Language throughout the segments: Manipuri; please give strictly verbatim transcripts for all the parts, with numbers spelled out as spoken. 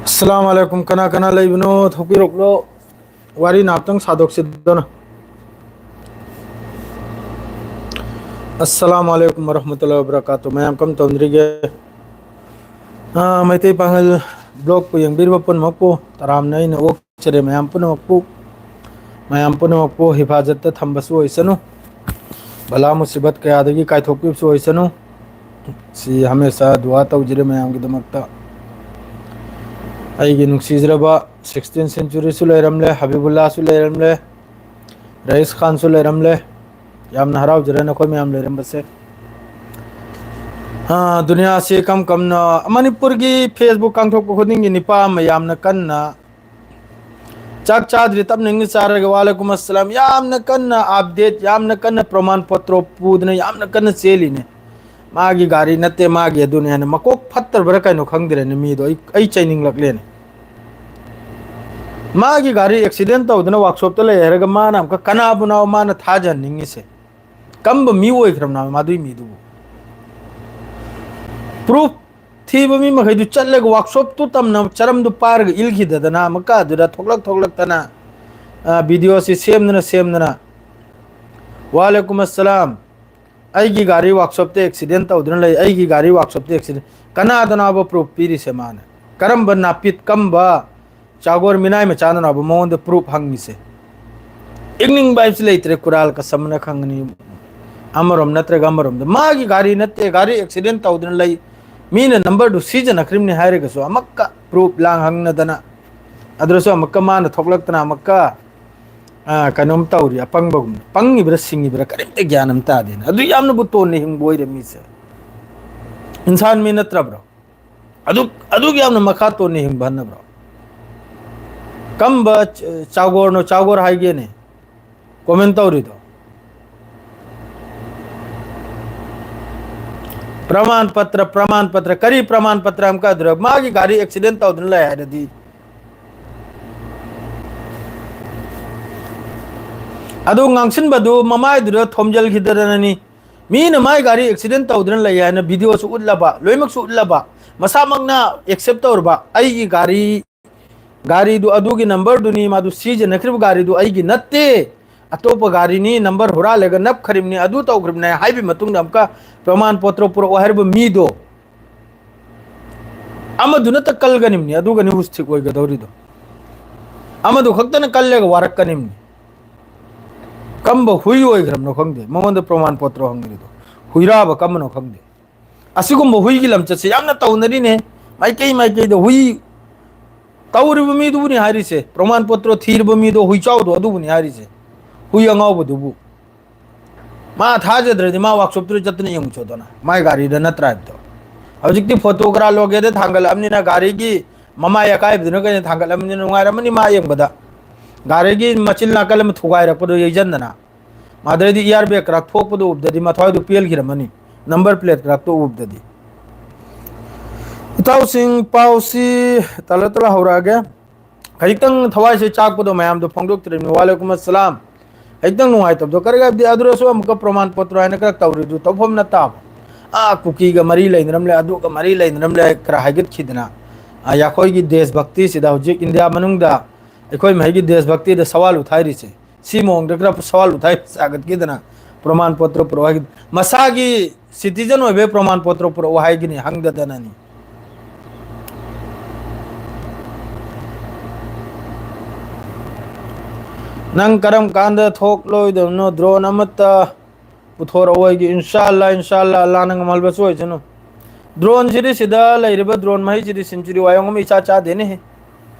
ꯑꯁꯂꯥꯝ ꯑꯂꯩꯀꯨꯝ꯫ ꯀꯅꯥ ꯀꯅꯥ ꯂꯩꯕꯅꯣ, ꯊꯣꯛꯄꯤꯔꯛꯂꯣ꯫ ꯋꯥꯔꯤ ꯉꯥꯛꯇꯪ ꯁꯥꯗꯣꯛꯁꯤꯗꯅ꯫ ꯑꯁꯂꯥꯝ ꯑꯂꯩꯀꯨꯝ ꯋꯔꯍꯃꯇꯨꯜꯂꯥꯍꯤ ꯋꯕꯔꯀꯥꯇꯨ꯫ ꯃꯌꯥꯝ ꯀꯝ ꯇꯧꯅꯔꯤꯒꯦ? ꯑꯥ, ꯃꯩꯇꯩ ꯄꯥꯉꯜ ꯕ꯭ꯂꯣꯒꯄꯨ ꯌꯦꯡꯕꯤꯔꯤꯕ ꯄꯨꯝꯅꯃꯛꯄꯨ ꯇꯔꯥꯝꯅ ꯑꯩꯅ ꯑꯣꯛꯆꯔꯤ꯫ ꯃꯌꯥꯝ ꯄꯨꯝꯅꯃꯛꯄꯨ, ꯃꯌꯥꯝ ꯄꯨꯝꯅꯃꯛꯄꯨ ꯍꯤꯐꯥꯖꯠꯇ ꯊꯝꯕꯁꯨ ꯑꯣꯏꯁꯅꯨ, ꯕꯂꯥ ꯃꯨꯁꯤꯕꯠ ꯀꯌꯥꯗꯒꯤ ꯀꯥꯏꯊꯣꯛꯄꯤꯕꯁꯨ ꯑꯣꯏꯁꯅꯨ꯫ ꯁꯤ ꯍꯃꯦꯁꯥ ꯗꯨꯋꯥ ꯇꯧꯖꯔꯤ ꯃꯌꯥꯝꯒꯤꯗꯃꯛꯇ꯫ ꯑꯩꯒꯤ ꯅꯨꯡꯁꯤꯖꯔꯕ ꯁꯤꯛꯁꯇꯤꯟ ꯁꯦꯟꯆꯨꯔꯤꯁꯨ ꯂꯩꯔꯝꯂꯦ, ꯍꯕꯤꯕꯨꯜꯂꯥꯁꯨ ꯂꯩꯔꯝꯂꯦ, ꯔꯌꯤꯁ ꯈꯥꯟꯁꯨ ꯂꯩꯔꯝꯂꯦ꯫ ꯌꯥꯝꯅ ꯍꯔꯥꯎꯖꯔꯦ ꯅꯈꯣꯏ ꯃꯌꯥꯝ ꯂꯩꯔꯝꯕꯁꯦ꯫ ꯑꯥ, ꯗꯨꯅꯤꯌꯥꯁꯤ ꯀꯝ ꯀꯝꯅ, ꯃꯅꯤꯄꯨꯔꯒꯤ Facebook ꯀꯥꯡꯊꯣꯛꯄ ꯈꯨꯗꯤꯡꯒꯤ ꯅꯤꯄꯥ ꯑꯃ ꯌꯥꯝꯅ ꯀꯟꯅ ꯆꯥꯛ ꯆꯥꯗ꯭ꯔꯤ, ꯇꯞꯅ ꯏꯪꯅ ꯆꯥꯔꯒ, "ꯋꯥꯂꯩꯀꯨꯝ ꯑꯁꯂꯥꯝ", ꯌꯥꯝꯅ ꯀꯟꯅ ꯑꯞꯗꯦꯠ, ꯌꯥꯝꯅ ꯀꯟꯅ ꯄ꯭ꯔꯃꯥꯟ ꯄꯇ꯭ꯔꯣ ꯄꯨꯗꯅ ꯌꯥꯝꯅ ꯀꯟꯅ ꯆꯦꯜꯂꯤꯅꯦ꯫ ꯃꯥꯒꯤ ꯒꯥꯔꯤ ꯅꯠꯇꯦ, ꯃꯥꯒꯤ ꯑꯗꯨꯅꯦ ꯍꯥꯏꯅ꯫ ꯃꯀꯣꯛ ꯐꯠꯇꯕ꯭ꯔꯥ ꯀꯩꯅꯣ ꯈꯪꯗ꯭ꯔꯦꯅꯦ ꯃꯤꯗꯣ꯫ ꯑꯩ, ꯑꯩ ꯆꯩꯅꯤꯡꯂꯛꯂꯦꯅꯦ꯫ ꯃꯥꯒꯤ ꯒꯥꯔꯤ ꯑꯦꯛꯁꯤꯗꯦꯟ ꯇꯧꯗꯅ ꯋꯥꯛꯁꯣꯞꯇ ꯂꯩ ꯍꯥꯏꯔꯒ ꯃꯥꯅ ꯑꯃꯨꯛꯀ ꯀꯅꯥꯕꯨꯅꯣ ꯃꯥꯅ ꯊꯥꯖꯍꯟꯅꯤꯡꯉꯤꯁꯦ? ꯀꯝꯕ ꯃꯤ ꯑꯣꯏꯈ꯭ꯔꯕꯅꯣ ꯃꯗꯨꯏ ꯃꯤꯗꯨꯕꯨ? ꯄ꯭ꯔꯨꯐ ꯊꯤꯕ ꯃꯤ ꯃꯈꯩꯗꯨ ꯆꯠꯂꯒ ꯋꯥꯛꯁꯣꯞꯇꯨ ꯇꯝꯅ ꯆꯔꯝꯗꯨ ꯄꯥꯏꯔꯒ ꯏꯜꯈꯤꯗꯗꯅ ꯑꯃꯨꯛꯀ ꯑꯗꯨꯗ ꯊꯣꯛꯂꯛ ꯊꯣꯛꯂꯛꯇꯅ, ꯑ, ꯚꯤꯗꯤꯑꯣꯁꯤ ꯁꯦꯝꯗꯅ ꯁꯦꯝꯗꯅ, "ꯋꯥꯂꯦꯀꯨꯝ ꯑꯁꯂꯥꯝ, ꯑꯩꯒꯤ ꯒꯥꯔꯤ ꯋꯥꯛꯁꯣꯞꯇ ꯑꯦꯛꯁꯤꯗꯦꯟ ꯇꯧꯗꯨꯅ ꯂꯩ, ꯑꯩꯒꯤ ꯒꯥꯔꯤ ꯋꯥꯛꯁꯣꯞꯇ ꯑꯦꯛꯁꯤꯗꯦꯟ"꯫ ꯀꯅꯥꯗꯅꯣꯕ ꯄ꯭ꯔꯨꯐ ꯄꯤꯔꯤꯁꯦ ꯃꯥꯅ? ꯀꯔꯝꯕ ꯅꯥꯄꯤꯠ ꯀꯝꯕ ꯆꯥꯒꯣꯔ ꯃꯤꯅꯥꯏ ꯃꯆꯥꯗꯅꯣꯕ ꯃꯉꯣꯟꯗ ꯄ꯭ꯔꯨꯐ ꯍꯪꯉꯤꯁꯦ? ꯏꯪꯅꯤꯡꯕ ꯍꯥꯏꯕꯁꯤ ꯂꯩꯇ꯭ꯔꯦ, ꯀꯨꯔꯥꯜ ꯀꯁꯝꯅ ꯈꯪꯒꯅꯤ꯫ ꯑꯃꯔꯣꯝ ꯅꯠꯇ꯭ꯔꯒ ꯑꯃꯔꯣꯝꯗ ꯃꯥꯒꯤ ꯒꯥꯔꯤ ꯅꯠꯇꯦ, ꯒꯥꯔꯤ ꯑꯦꯛꯁꯤꯗꯦꯟ ꯇꯧꯗꯅ ꯂꯩ, ꯃꯤꯅ ꯅꯝꯕꯔꯗꯨ ꯁꯤꯖꯤꯟꯅꯈ꯭ꯔꯤꯕꯅꯤ ꯍꯥꯏꯔꯒꯁꯨ ꯑꯃꯨꯛꯀ ꯄ꯭ꯔꯨꯐ ꯂꯥꯡ ꯍꯪꯅꯗꯅ, ꯑꯗꯨꯗꯁꯨ ꯑꯃꯨꯛꯀ ꯃꯥꯅ ꯊꯣꯛꯂꯛꯇꯅ ꯑꯃꯨꯛꯀ, ꯑ, ꯀꯩꯅꯣꯝ ꯇꯧꯔꯤ꯫ ꯑꯄꯪꯕꯒꯨꯝꯅ ꯄꯪꯉꯤꯕ꯭ꯔꯥ ꯁꯤꯡꯉꯤꯕ꯭ꯔꯥ ꯀꯔꯤꯝꯇ ꯒ꯭ꯌꯥꯟ ꯑꯃ ꯇꯥꯗꯦꯅ꯫ ꯑꯗꯨ ꯌꯥꯝꯅꯕꯨ ꯇꯣꯟꯅ ꯍꯤꯡꯕ ꯑꯣꯏꯔꯦ ꯃꯤꯁꯦ꯫ ꯏꯟꯁꯥꯟ ꯃꯤ ꯅꯠꯇ꯭ꯔꯕ꯭ꯔꯣ? ꯑꯗꯨꯛ, ꯑꯗꯨꯛ ꯌꯥꯝꯅ ꯃꯈꯥ ꯇꯣꯟꯅ ꯍꯤꯡꯕ ꯍꯟꯅꯕ꯭ꯔꯣ? ꯀꯝꯕ ꯆ-, ꯆꯥꯒꯣꯔꯅꯣ ꯆꯥꯒꯣꯔ ꯍꯥꯏꯒꯦꯅꯦ? ꯀꯣꯃꯦꯟ ꯇꯧꯔꯤꯗꯣ꯫ ꯄ꯭ꯔꯃꯥꯟ ꯄꯇ꯭ꯔ, ꯄ꯭ꯔꯃꯥꯟ ꯄꯇ꯭ꯔ, ꯀꯔꯤ ꯄ꯭ꯔꯃꯥꯟ ꯄꯇ꯭ꯔ ꯑꯃ ꯀꯥꯗ꯭ꯔ? ꯃꯥꯒꯤ ꯒꯥꯔꯤ ꯑꯦꯛꯁꯤꯗꯦꯟ ꯇꯧꯗꯅ ꯂꯩ ꯍꯥꯏꯔꯗꯤ, ꯑꯗꯨ ꯉꯥꯡꯁꯤꯟꯕꯗꯨ ꯃꯃꯥꯏꯗꯨꯗ ꯊꯣꯝꯖꯤꯜꯈꯤꯗꯅꯅꯤ꯫ ꯃꯤꯅ ꯃꯥꯏ ꯒꯥꯔꯤ ꯑꯦꯛꯁꯤꯗꯦꯟ ꯇꯧꯗꯅ ꯂꯩ ꯍꯥꯏꯅ ꯚꯤꯗꯤꯑꯣꯁꯨ ꯎꯠꯂꯕ, ꯂꯣꯏꯅꯃꯛꯁꯨ ꯎꯠꯂꯕ, ꯃꯁꯥꯃꯛꯅ ꯑꯦꯛꯁꯦꯞ ꯇꯧꯔꯕ, ꯑꯩꯒꯤ ꯒꯥꯔꯤ, ꯒꯥꯔꯤꯗꯨ ꯑꯗꯨꯒꯤ ꯅꯝꯕꯔꯗꯨꯅꯤ, ꯃꯥꯗꯨ ꯁꯤꯖꯤꯟꯅꯈ꯭ꯔꯤꯕ ꯒꯥꯔꯤꯗꯨ ꯑꯩꯒꯤ ꯅꯠꯇꯦ, ꯑꯇꯣꯞꯄ ꯒꯥꯔꯤꯅꯤ, ꯅꯝꯕꯔ ꯍꯨꯔꯥꯜꯂꯒ ꯅꯞꯈ꯭ꯔꯤꯕꯅꯤ, ꯑꯗꯨ ꯇꯧꯈ꯭ꯔꯤꯕꯅꯤ ꯍꯥꯏꯕꯒꯤ ꯃꯇꯨꯡꯗ ꯑꯃꯨꯛꯀ ꯄ꯭ꯔꯃꯥꯟ ꯄꯣꯠꯇ꯭ꯔꯣ ꯄꯨꯔꯛꯑꯣ ꯍꯥꯏꯔꯤꯕ ꯃꯤꯗꯣ ꯑꯃꯗꯨꯅ ꯇ ꯀꯜꯒꯅꯤꯕꯅꯤ, ꯑꯗꯨꯒꯅꯤ ꯍꯧꯖꯤꯛ ꯑꯣꯏꯒꯗꯧꯔꯤꯗꯣ꯫ ꯑꯃꯗꯨ ꯈꯛꯇꯅ ꯀꯜꯂꯒ ꯋꯥꯔꯛꯀꯅꯤꯕꯅꯤ꯫ ꯀꯝꯕ ꯍꯨꯏ ꯑꯣꯏꯈ꯭ꯔꯕꯅꯣ ꯈꯪꯗꯦ, ꯃꯉꯣꯟꯗ ꯄ꯭ꯔꯃꯥꯟ ꯄꯣꯠꯇ꯭ꯔꯣ ꯍꯪꯉꯤꯗꯣ? ꯍꯨꯏꯔꯥꯕ ꯀꯝꯕꯅꯣ ꯈꯪꯗꯦ꯫ ꯑꯁꯤꯒꯨꯝꯕ ꯍꯨꯏꯒꯤ ꯂꯝꯆꯠꯁꯦ ꯌꯥꯝꯅ ꯇꯧꯅꯔꯤꯅꯦ꯫ ꯃꯥꯏꯀꯩ ꯃꯥꯏꯀꯩꯗ ꯍꯨꯏ ꯇꯧꯔꯤꯕ ꯃꯤꯗꯨꯕꯨꯅꯤ ꯍꯥꯏꯔꯤꯁꯦ, ꯄ꯭ꯔꯃꯥꯟ ꯄꯣꯠꯇ꯭ꯔꯣ ꯊꯤꯔꯤꯕ ꯃꯤꯗꯣ, ꯍꯨꯏ ꯆꯥꯎꯗꯣ ꯑꯗꯨꯕꯨꯅꯤ ꯍꯥꯏꯔꯤꯁꯦ꯫ ꯍꯨꯏ ꯑꯉꯥꯎꯕꯗꯨꯕꯨ꯫ ꯃꯥ ꯊꯥꯖꯗ꯭ꯔꯗꯤ ꯃꯥ ꯋꯥꯛꯁꯣꯞꯇꯨꯗ ꯆꯠꯇꯅ ꯌꯦꯡꯉꯨ ꯆꯣꯗꯅ, ꯃꯥꯏ ꯒꯥꯔꯤꯗ ꯅꯠꯇ꯭ꯔꯥ ꯍꯥꯏꯕꯗꯣ꯫ ꯍꯧꯖꯤꯛꯇꯤ ꯐꯣꯇꯣ ꯈꯔ ꯂꯣꯒꯦꯗ ꯊꯥꯡꯒꯠꯂꯛꯑꯕꯅꯤꯅ, ꯒꯥꯔꯤꯒꯤ ꯃꯃꯥꯏ ꯑꯀꯥꯏꯕꯗꯨꯅ ꯀꯩꯅ ꯊꯥꯡꯒꯠꯂꯕꯅꯤꯅ ꯅꯨꯡꯉꯥꯏꯔꯝꯃꯅꯤ ꯃꯥ ꯌꯦꯡꯕꯗ꯫ ꯒꯥꯔꯤꯒꯤ ꯃꯆꯤꯟ ꯅꯥꯀꯜ ꯑꯃ ꯊꯨꯒꯥꯏꯔꯛꯄꯗꯣ ꯌꯩꯖꯟꯗꯅ꯫ ꯃꯗꯩꯗꯤ ꯏꯌꯥꯔ ꯕꯦꯒ ꯀ꯭ꯔꯥꯛ ꯊꯣꯛꯄꯗꯣ ꯎꯕꯗꯗꯤ ꯃꯊ꯭ꯋꯥꯏꯗꯨ ꯄꯦꯜꯈꯤꯔꯝꯃꯅꯤ꯫ Number plate ꯀ꯭ꯔꯥꯛꯇꯣ ꯎꯕꯗꯗꯤ꯫ ꯏꯇꯥꯎꯁꯤꯡ, ꯄꯥꯎꯁꯤ ꯇꯂ ꯇꯂ ꯍꯧꯔꯛꯑꯒꯦ꯫ ꯈꯖꯤꯛꯇꯪ ꯊꯋꯥꯏꯁꯦ ꯆꯥꯛꯄꯗꯣ ꯃꯌꯥꯝꯗꯣ ꯐꯣꯡꯗꯣꯛꯇ꯭ꯔꯤꯕꯅꯤ꯫ ꯋꯥꯂꯩꯀꯨꯝ ꯑꯁꯂꯥꯝ꯫ ꯈꯖꯤꯛꯇꯪ ꯅꯨꯡꯉꯥꯏꯇꯕꯗꯣ ꯀꯔꯤ ꯍꯥꯏꯕꯗꯤ ꯑꯗꯨꯗꯁꯨ ꯑꯃꯨꯛꯀ ꯄ꯭ꯔꯃꯥꯟ ꯄꯣꯠꯇ꯭ꯔꯣ ꯍꯥꯏꯅ ꯈꯔ ꯇꯧꯔꯤꯗꯨ ꯇꯧꯐꯝ ꯅꯠꯇꯕ꯫ ꯑꯥ, ꯀꯨꯀꯤꯒ ꯃꯔꯤ ꯂꯩꯅꯔꯝꯂꯦ, ꯑꯗꯨꯒ ꯃꯔꯤ ꯂꯩꯅꯔꯝꯂꯦ ꯈꯔ ꯍꯥꯏꯒꯠꯈꯤꯗꯅ꯫ ꯑꯥ, ꯑꯩꯈꯣꯏꯒꯤ ꯗꯦꯁ ꯚꯛꯇꯤꯁꯤꯗ ꯍꯧꯖꯤꯛ ꯏꯟꯗꯤꯌꯥ ꯃꯅꯨꯡꯗ ꯑꯩꯈꯣꯏ ꯃꯍꯩꯒꯤ ꯗꯦꯁ ꯚꯛꯇꯤꯗ ꯁꯋꯥꯜ ꯎꯊꯥꯏꯔꯤꯁꯦ꯫ ꯁꯤ ꯃꯑꯣꯡꯗ ꯈꯔ ꯁꯋꯥꯜ ꯎꯊꯥꯏ ꯁꯥꯒꯠꯈꯤꯗꯅ ꯄ꯭ꯔꯃꯥꯟ ꯄꯣꯠꯇ꯭ꯔꯣ ꯄꯨꯔꯛꯑꯣ ꯍꯥꯏꯒꯅꯤ꯫ ꯃꯁꯥꯒꯤ ꯁꯤꯇꯤꯖꯟ ꯑꯣꯏꯕꯒꯤ ꯄ꯭ꯔꯃꯥꯟ ꯄꯣꯠꯇ꯭ꯔꯣ ꯄꯨꯔꯛꯑꯣ ꯍꯥꯏꯒꯅꯤ ꯍꯪꯗꯗꯅꯅꯤ꯫ ꯅꯪ ꯀꯔꯝ ꯀꯥꯟꯗ ꯊꯣꯛꯂꯣꯏꯗꯕꯅꯣ? ꯗ꯭ꯔꯣꯟ ꯑꯃꯠꯇ ꯄꯨꯊꯣꯔꯛꯑꯣ ꯑꯩꯒꯤ꯫ ꯏꯟꯁꯥ ꯑꯜꯂꯥ, ꯏꯟꯁꯥ ꯑꯜꯂꯥ, ꯑꯜꯂꯥꯅ ꯉꯝꯍꯜꯕꯁꯨ ꯑꯣꯏꯁꯅꯨ꯫ ꯗ꯭ꯔꯣꯟꯁꯤꯗꯤ ꯁꯤꯗ ꯂꯩꯔꯤꯕ ꯗ꯭ꯔꯣꯟ ꯃꯍꯩꯁꯤꯗꯤ ꯁꯦꯟꯆꯨꯔꯤ ꯋꯥꯌꯣꯡ ꯑꯃ ꯏꯆꯥ ꯆꯥꯗꯦꯅꯦꯍꯦ꯫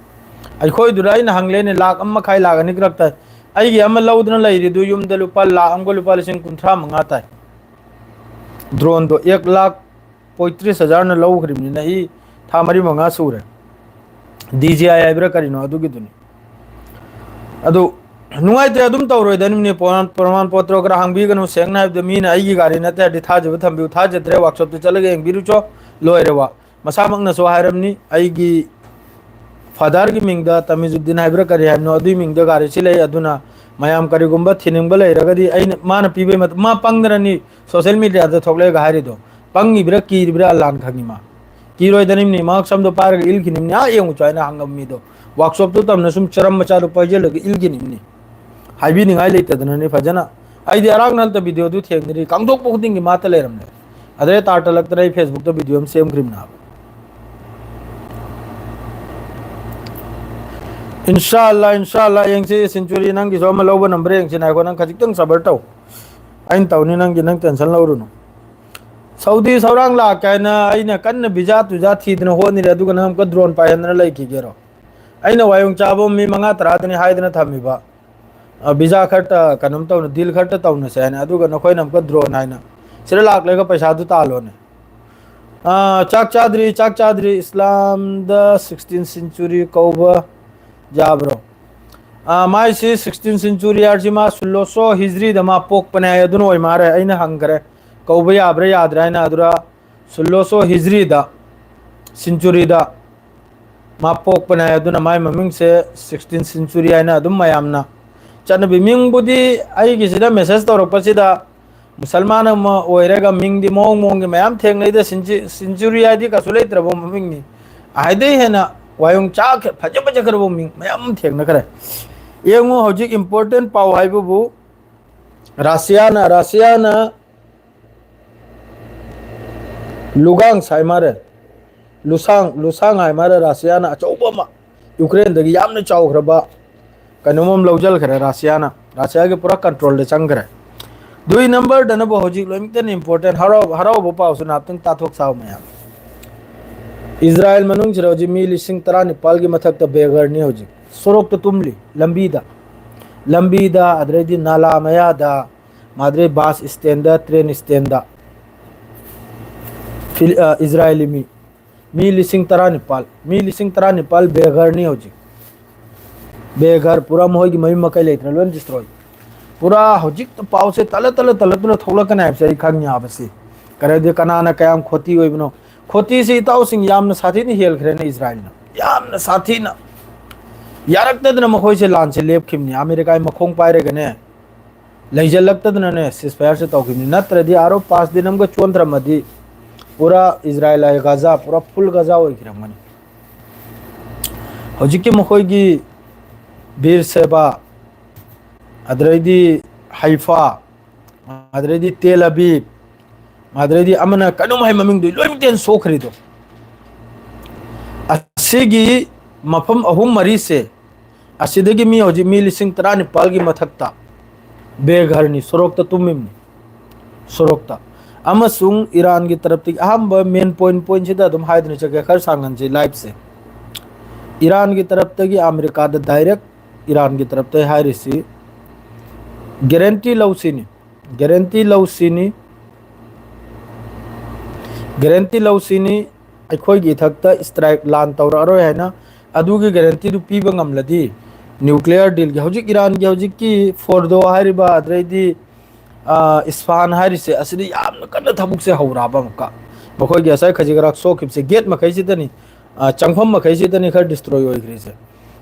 ꯑꯩꯈꯣꯏꯗꯨꯗ ꯑꯩꯅ ꯍꯪꯂꯦꯅꯦ, ꯂꯥꯛ ꯑꯃ ꯃꯈꯥꯏ, ꯂꯥꯛ ꯑꯅꯤ ꯈꯔ ꯇꯥꯏ꯫ ꯑꯩꯒꯤ ꯑꯃ ꯂꯧꯗꯨꯅ ꯂꯩꯔꯤꯗꯨ ꯌꯨꯝꯗ ꯂꯨꯄꯥ ꯂꯥꯛ ꯑꯃꯒ ꯂꯨꯄꯥ ꯂꯤꯁꯤꯡ ꯀꯨꯟꯊ꯭ꯔꯥ ꯃꯉꯥ ꯇꯥꯏ꯫ ꯗ꯭ꯔꯣꯟꯗꯣ ꯑꯦꯛ ꯂꯥꯛ ꯄꯣꯏꯇ꯭ꯔꯤꯁ ꯍꯖꯥꯔꯅ ꯂꯧꯈ꯭ꯔꯤꯕꯅꯤꯅ ꯑꯩ ꯊꯥ ꯃꯔꯤ ꯃꯉꯥ ꯁꯨꯔꯦ꯫ ꯗꯤ ꯖꯤ ꯑꯥꯏ ꯍꯥꯏꯕ꯭ꯔꯥ ꯀꯔꯤꯅꯣ ꯑꯗꯨꯒꯤꯗꯨꯅꯤ꯫ ꯑꯗꯨ ꯅꯨꯡꯉꯥꯏꯇꯦ, ꯑꯗꯨꯝ ꯇꯧꯔꯣꯏꯗꯕꯅꯤꯅꯦ꯫ ꯄ꯭ꯔꯃꯥꯟ, ꯄ꯭ꯔꯃꯥꯟ ꯄꯣꯠꯇ꯭ꯔꯣ ꯈꯔ ꯍꯥꯡꯕꯤꯒꯅꯨ꯫ ꯁꯦꯡꯅ ꯍꯥꯏꯕꯗ ꯃꯤꯅ ꯑꯩꯒꯤ ꯒꯥꯔꯤ ꯅꯠꯇꯦ ꯍꯥꯏꯔꯗꯤ ꯊꯥꯖꯕ ꯊꯝꯕꯤꯌꯨ꯫ ꯊꯥꯖꯗ꯭ꯔꯦ, ꯋꯥꯛꯁꯣꯞꯇ ꯆꯠꯂꯒ ꯌꯦꯡꯕꯤꯔꯨꯆꯣ꯫ ꯂꯣꯏꯔꯦ ꯋꯥ꯫ ꯃꯁꯥꯃꯛꯅꯁꯨ ꯍꯥꯏꯔꯝꯅꯤ, ꯑꯩꯒꯤ ꯐꯥꯗꯔꯒꯤ ꯃꯤꯡꯗ ꯇꯃꯤꯖꯨꯗꯤꯟ ꯍꯥꯏꯕ꯭ꯔꯥ ꯀꯔꯤ ꯍꯥꯏꯕꯅꯣ, ꯑꯗꯨꯒꯤ ꯃꯤꯡꯗ ꯒꯥꯔꯤꯁꯤ ꯂꯩ꯫ ꯑꯗꯨꯅ ꯃꯌꯥꯝ ꯀꯔꯤꯒꯨꯝꯕ ꯊꯤꯅꯤꯡꯕ ꯂꯩꯔꯒꯗꯤ ꯑꯩꯅ, ꯃꯥꯅ ꯄꯤꯕꯩ ꯃꯇꯝ, ꯃꯥ ꯄꯪꯗꯅꯅꯤ ꯁꯣꯁꯦꯜ ꯃꯤꯗꯤꯌꯥꯗ ꯊꯣꯛꯂꯛꯑꯒ ꯍꯥꯏꯔꯤꯗꯣ꯫ ꯄꯪꯉꯤꯕ꯭ꯔꯥ ꯀꯤꯔꯤꯕ꯭ꯔꯥ ꯑꯜꯂꯥꯅ ꯈꯪꯉꯤ ꯃꯥ꯫ ꯀꯤꯔꯣꯏꯗꯅꯤꯝꯅꯤ, ꯃꯍꯥꯛ ꯁꯝꯗꯣ ꯄꯥꯏꯔꯒ ꯏꯜꯈꯤꯅꯤꯝꯅꯤ, ꯑꯥ ꯌꯦꯡꯉꯨ ꯆꯣ ꯍꯥꯏꯅ ꯍꯪꯉꯝꯃꯤꯗꯣ꯫ ꯋꯥꯛꯁꯣꯞꯇꯨ ꯇꯝꯅ ꯁꯨꯝ ꯆꯔꯝ ꯃꯆꯥꯗꯣ ꯄꯥꯏꯁꯤꯜꯂꯒ ꯏꯜꯈꯤꯅꯤꯝꯅꯤ꯫ ꯍꯥꯏꯕꯤꯅꯤꯡꯉꯥꯏ ꯂꯩꯇꯗꯅꯅꯤ ꯐꯖꯅ꯫ ꯑꯩꯗꯤ ꯑꯔꯥꯛ ꯅꯜꯇ ꯚꯤꯗꯤꯑꯣꯗꯨ ꯊꯦꯡꯅꯔꯤ, ꯀꯥꯡꯊꯣꯛꯄ ꯈꯨꯗꯤꯡꯒꯤ ꯃꯥꯇ ꯂꯩꯔꯝꯂꯦ꯫ ꯑꯗꯩ ꯇꯥꯔ ꯇꯜꯂꯛꯇꯅ ꯑꯩ ꯐꯦꯁꯕꯨꯛꯇ ꯚꯤꯗꯤꯑꯣ ꯑꯃ ꯁꯦꯝꯈ꯭ꯔꯤꯕꯅꯦ ꯍꯥꯏꯕ꯫ ꯏꯟꯁꯥ ꯑꯜꯂꯥ, ꯏꯟꯁꯥ ꯑꯜꯂꯥ, ꯌꯦꯡꯁꯤ ꯁꯦꯟꯆꯨꯔꯤ, ꯅꯪꯒꯤꯁꯨ ꯑꯃ ꯂꯧꯕ ꯅꯝꯕꯔ ꯌꯦꯡꯁꯤ꯫ ꯉꯥꯏꯈꯣ, ꯅꯪ ꯈꯖꯤꯛꯇꯪ ꯁꯕꯔ ꯇꯧ꯫ ꯑꯩꯅ ꯇꯧꯅꯤ, ꯅꯪꯒꯤ, ꯅꯪ ꯇꯦꯟꯁꯟ ꯂꯧꯔꯨꯅꯨ꯫ ꯁꯧꯗꯤ ꯁꯧꯔꯥꯡ ꯂꯥꯛꯀꯦ ꯍꯥꯏꯅ ꯑꯩꯅ ꯀꯟꯅ ꯚꯤꯖꯥ ꯇꯨꯖꯥ ꯊꯤꯗꯅ ꯍꯣꯠꯅꯔꯤ, ꯑꯗꯨꯒ ꯅꯪ ꯑꯃꯨꯛꯀ ꯗ꯭ꯔꯣꯟ ꯄꯥꯏꯍꯟꯗꯅ ꯂꯩꯈꯤꯒꯦꯔꯣ? ꯑꯩꯅ ꯋꯥꯌꯣꯡ ꯆꯥꯕ ꯃꯤ ꯃꯉꯥ ꯇꯔꯥꯗꯅꯤ ꯍꯥꯏꯗꯅ ꯊꯝꯃꯤꯕ꯫ ꯑ, ꯚꯤꯖꯥ ꯈꯔꯇ ꯀꯩꯅꯣꯝ ꯇꯧꯅ, ꯗꯤꯜ ꯈꯔꯇ ꯇꯧꯅꯁꯦ ꯍꯥꯏꯅ, ꯑꯗꯨꯒ ꯅꯈꯣꯏꯅ ꯑꯃꯨꯛꯀ ꯗ꯭ꯔꯣꯟ ꯍꯥꯏꯅ꯫ ꯁꯤꯗ ꯂꯥꯛꯂꯒ ꯄꯩꯁꯥꯗꯨ ꯇꯥꯜꯂꯣꯅꯦ꯫ ꯑ, ꯆꯥꯛ ꯆꯥꯗ꯭ꯔꯤ, ꯆꯥꯛ ꯆꯥꯗ꯭ꯔꯤ, ꯏꯁꯂꯥꯝꯗ sixteenth century ꯀꯧꯕ ꯌꯥꯕ꯭ꯔꯣ? ꯑ, ꯃꯥꯏꯁꯤ sixteenth century ꯍꯥꯏꯔꯁꯤ ꯃꯥ ꯁꯨꯜꯂꯣꯁꯣ ꯍꯤꯖ꯭ꯔꯤꯗ ꯃꯥ ꯄꯣꯛꯄꯅꯦ ꯍꯥꯏ, ꯑꯗꯨꯅ ꯑꯣꯏ ꯃꯥꯜꯂꯦ꯫ ꯑꯩꯅ ꯍꯪꯈ꯭ꯔꯦ, ꯀꯧꯕ ꯌꯥꯕ꯭ꯔꯥ ꯌꯥꯗ꯭ꯔꯥ ꯍꯥꯏꯅ, ꯑꯗꯨꯗ ꯁꯨꯜꯂꯣꯁꯣ ꯍꯤꯖ꯭ꯔꯤꯗ, ꯁꯦꯟꯆꯨꯔꯤꯗ ꯃꯥ ꯄꯣꯛꯄꯅꯦ ꯍꯥꯏ, ꯑꯗꯨꯅ ꯃꯥꯏ ꯃꯃꯤꯡꯁꯦ sixteenth century ꯍꯥꯏꯅ ꯑꯗꯨꯝ ꯃꯌꯥꯝꯅ ꯆꯠꯅꯕꯤ꯫ ꯃꯤꯡꯕꯨꯗꯤ ꯑꯩꯒꯤꯁꯤꯗ ꯃꯦꯁꯦꯖ ꯇꯧꯔꯛꯄꯁꯤꯗ ꯃꯨꯁꯜꯃꯥꯟ ꯑꯃ ꯑꯣꯏꯔꯒ ꯃꯤꯡꯗꯤ ꯃꯑꯣꯡ ꯃꯑꯣꯡꯒꯤ ꯃꯌꯥꯝ ꯊꯦꯡꯅꯩꯗ, ꯁꯤꯟꯆꯤ-, ꯁꯦꯟꯆꯨꯔꯤ ꯍꯥꯏꯗꯤ ꯀꯩꯁꯨ ꯂꯩꯇ꯭ꯔꯕ ꯃꯃꯤꯡꯅꯤ꯫ ꯍꯥꯏꯗꯩ ꯍꯦꯟꯅ ꯋꯥꯌꯣꯡ ꯆꯥꯈ꯭ꯔ-, ꯐꯖ ꯐꯖꯈ꯭ꯔꯕ ꯃꯤꯡ ꯃꯌꯥꯝ ꯑꯃ ꯊꯦꯡꯅꯈ꯭ꯔꯦ꯫ ꯌꯦꯡꯉꯨ, ꯍꯧꯖꯤꯛ important ꯄꯥꯎ ꯍꯥꯏꯕꯕꯨ ꯔꯁꯤꯌꯥꯅ, ꯔꯁꯤꯌꯥꯅ ꯂꯨꯒꯥꯡ ꯁꯥꯏ ꯃꯥꯔꯦ, ꯂꯨꯁꯥꯡ, ꯂꯨꯁꯥꯡ ꯍꯥꯏ ꯃꯥꯔꯦ, ꯔꯁꯤꯌꯥꯅ ꯑꯆꯧꯕ ꯑꯃ, ꯌꯨꯀ꯭ꯔꯦꯟꯗꯒꯤ ꯌꯥꯝꯅ ꯆꯥꯎꯈ꯭ꯔꯕ ꯀꯩꯅꯣꯝ ꯑꯃ ꯂꯧꯁꯤꯟꯈ꯭ꯔꯦ ꯔꯁꯤꯌꯥꯅ꯫ ꯔꯁꯤꯌꯥꯒꯤ ꯄꯨꯔꯥ ꯀꯟꯇ꯭ꯔꯣꯜꯗ ꯆꯪꯈ꯭ꯔꯦ꯫ ꯑꯗꯨꯏ ꯅꯝꯕꯔꯗꯅꯕꯨ ꯍꯧꯖꯤꯛ ꯂꯣꯏꯅꯃꯛꯇꯅ important, ꯍꯔꯥꯎ-, ꯍꯔꯥꯎꯕ ꯄꯥꯎꯁꯨ ꯉꯥꯛꯇꯪ ꯇꯥꯊꯣꯛ ꯁꯥꯎ ꯃꯌꯥꯝ꯫ ꯏꯖꯔꯥꯏꯜ ꯃꯅꯨꯡꯁꯤꯗ ꯍꯧꯖꯤꯛ ꯃꯤ ꯂꯤꯁꯤꯡ ꯇꯔꯥꯅꯤꯄꯥꯜꯒꯤ ꯃꯊꯛꯇ ꯕꯦꯒꯔꯅꯤ ꯍꯧꯖꯤꯛ꯫ ꯁꯣꯔꯣꯛꯇ ꯇꯨꯝꯂꯤ, ꯂꯝꯕꯤꯗ꯫ ꯂꯝꯕꯤꯗ, ꯑꯗꯩꯗꯤ ꯅꯥꯂꯥ ꯃꯌꯥꯗ, ꯃꯥꯗ꯭ꯔꯦ ꯕꯁ ꯁ꯭ꯇꯦꯟꯗ, ꯇ꯭ꯔꯦꯟ ꯁ꯭ꯇꯦꯟꯗ꯫ ꯐꯤꯂꯤ-, ꯑ, ꯏꯖꯔꯥꯏꯂꯤ ꯃꯤ, ꯃꯤ ꯂꯤꯁꯤꯡ ꯇꯔꯥꯅꯤꯄꯥꯜ, ꯃꯤ ꯂꯤꯁꯤꯡ ꯇꯔꯥꯅꯤꯄꯥꯜ ꯕꯦꯒꯔꯅꯤ ꯍꯧꯖꯤꯛ꯫ ꯕꯦꯒꯔ ꯄꯨꯔꯥ ꯃꯈꯣꯏꯒꯤ ꯃꯌꯨꯝ ꯃꯀꯩ ꯂꯩꯇ꯭ꯔꯦ, ꯂꯣꯏ destroy꯫ ꯄꯨꯔꯥ ꯍꯧꯖꯤꯛꯇ ꯄꯥꯎꯁꯦ ꯇꯂ ꯇꯂ ꯇꯂ ꯇꯂ ꯊꯣꯛꯂꯛꯀꯅꯤ ꯍꯥꯏꯕꯁꯦ ꯑꯩ ꯈꯪꯉꯤ ꯍꯥꯏꯕꯁꯤ꯫ ꯀꯔꯤꯗꯤ ꯀꯅꯥꯅ ꯀꯌꯥꯝ ꯈꯣꯇꯤ ꯑꯣꯏꯕꯅꯣ? ꯈꯣꯇꯤꯁꯤ ꯏꯇꯥꯎꯁꯤꯡ ꯌꯥꯝꯅ ꯁꯥꯊꯤꯅ ꯍꯦꯜꯈ꯭ꯔꯦꯅꯦ ꯏꯖꯔꯥꯏꯜꯅ꯫ ꯌꯥꯝꯅ ꯁꯥꯊꯤꯅ꯫ ꯌꯥꯔꯛꯇꯗꯅ ꯃꯈꯣꯏꯁꯦ ꯂꯥꯟꯁꯦ ꯂꯦꯞꯈꯤꯕꯅꯤ꯫ ꯑꯃꯦꯔꯤꯀꯥꯒꯤ ꯃꯈꯣꯡ ꯄꯥꯏꯔꯒꯅꯦ, ꯂꯩꯖꯜꯂꯛꯇꯗꯅꯅꯦ ceasefire ꯁꯦ ꯇꯧꯈꯤꯕꯅꯤ꯫ ꯅꯠꯇ꯭ꯔꯗꯤ ꯑꯥꯔꯣ ꯄꯥꯁ ꯗꯤꯟ ꯑꯃꯒ ꯆꯣꯟꯊꯔꯝꯃꯗꯤ ꯄꯨꯔꯥ ꯏꯖꯔꯥꯏꯜ ꯍꯥꯏ ꯒꯥꯖꯥ, ꯄꯨꯔꯥ ꯐꯨꯜ ꯒꯥꯖꯥ ꯑꯣꯏꯈꯤꯔꯝꯒꯅꯤ꯫ ꯍꯧꯖꯤꯛꯀꯤ ꯃꯈꯣꯏꯒꯤ ꯕꯤꯔ ꯁꯦꯕꯥ, ꯑꯗꯨꯗꯩꯗꯤ ꯍꯩꯐꯥ, ꯑꯗꯨꯗꯩꯗꯤ ꯇꯦꯜ ꯑꯕꯤꯕ, ꯑꯗꯨꯗꯩꯗꯤ ꯑꯃꯅ ꯀꯩꯅꯣꯝ ꯍꯥꯏ ꯃꯃꯤꯡꯗꯨ ꯂꯣꯏꯅꯃꯛꯇ ꯍꯦꯟꯅ ꯁꯣꯛꯈ꯭ꯔꯤꯗꯣ꯫ ꯑꯁꯤꯒꯤ ꯃꯐꯝ ꯑꯍꯨꯝ ꯃꯔꯤꯁꯦ, ꯑꯁꯤꯗꯒꯤ ꯃꯤ ꯍꯧꯖꯤꯛ ꯃꯤ ꯂꯤꯁꯤꯡ ꯇꯔꯥꯅꯤꯄꯥꯜꯒꯤ ꯃꯊꯛꯇ ꯕꯦꯘꯔꯅꯤ, ꯁꯣꯔꯣꯛꯇ ꯇꯨꯝꯃꯤꯕꯅꯤ, ꯁꯣꯔꯣꯛꯇ꯫ ꯑꯃꯁꯨꯡ ꯏꯔꯥꯟꯒꯤ ꯇꯔꯞꯇꯒꯤ ꯑꯍꯥꯟꯕ ꯃꯦꯟ ꯄꯣꯏꯟ, ꯄꯣꯏꯟꯁꯤꯗ ꯑꯗꯨꯝ ꯍꯥꯏꯗꯨꯅ ꯆꯠꯀꯦ, ꯈꯔ ꯁꯥꯡꯍꯟꯁꯤ ꯂꯥꯏꯐꯁꯦ꯫ ꯏꯔꯥꯟꯒꯤ ꯇꯔꯞꯇꯒꯤ ꯑꯃꯦꯔꯤꯀꯥꯗ ꯗꯥꯏꯔꯦꯛ ꯏꯔꯥꯟꯒꯤ ꯇꯔꯞꯇꯒꯤ ꯍꯥꯏꯔꯤꯁꯤ ꯒꯦꯔꯦꯟꯇꯤ ꯂꯧꯁꯤꯅꯤ, ꯒꯦꯔꯦꯟꯇꯤ ꯂꯧꯁꯤꯅꯤ, ꯒꯦꯔꯦꯟꯇꯤ ꯂꯧꯁꯤꯅꯤ꯫ ꯑꯩꯈꯣꯏꯒꯤ ꯏꯊꯛꯇ ꯏꯁꯇ꯭ꯔꯥꯏꯛ ꯂꯥꯟ ꯇꯧꯔꯛꯑꯔꯣꯏ ꯍꯥꯏꯅ꯫ ꯑꯗꯨꯒꯤ ꯒꯦꯔꯦꯟꯇꯤꯗꯨ ꯄꯤꯕ ꯉꯝꯂꯗꯤ ꯅ꯭ꯌꯨꯀ꯭ꯂꯤꯌꯔ ꯗꯤꯜꯒꯤ, ꯍꯧꯖꯤꯛ ꯏꯔꯥꯟꯒꯤ ꯍꯧꯖꯤꯛꯀꯤ ꯐꯣꯔꯗꯣ ꯍꯥꯏꯔꯤꯕ, ꯑꯗꯩꯗꯤ ꯑ, ꯏꯁꯐꯥꯟ ꯍꯥꯏꯔꯤꯁꯦ, ꯑꯁꯤꯗ ꯌꯥꯝꯅ ꯀꯟꯅ ꯊꯕꯛꯁꯦ ꯍꯧꯔꯛꯑꯕ ꯑꯃꯨꯛꯀ꯫ ꯃꯈꯣꯏꯒꯤ ꯉꯁꯥꯏ ꯈꯖꯤꯛ ꯈꯔꯥꯛ ꯁꯣꯛꯈꯤꯕꯁꯦ, ꯒꯦꯠ ꯃꯈꯩꯁꯤꯗꯅꯤ, ꯑ, ꯆꯪꯐꯝ ꯃꯈꯩꯁꯤꯗꯅꯤ ꯈꯔ ꯗꯤꯁꯇ꯭ꯔꯣꯏ ꯑꯣꯏꯈ꯭ꯔꯤꯁꯦ꯫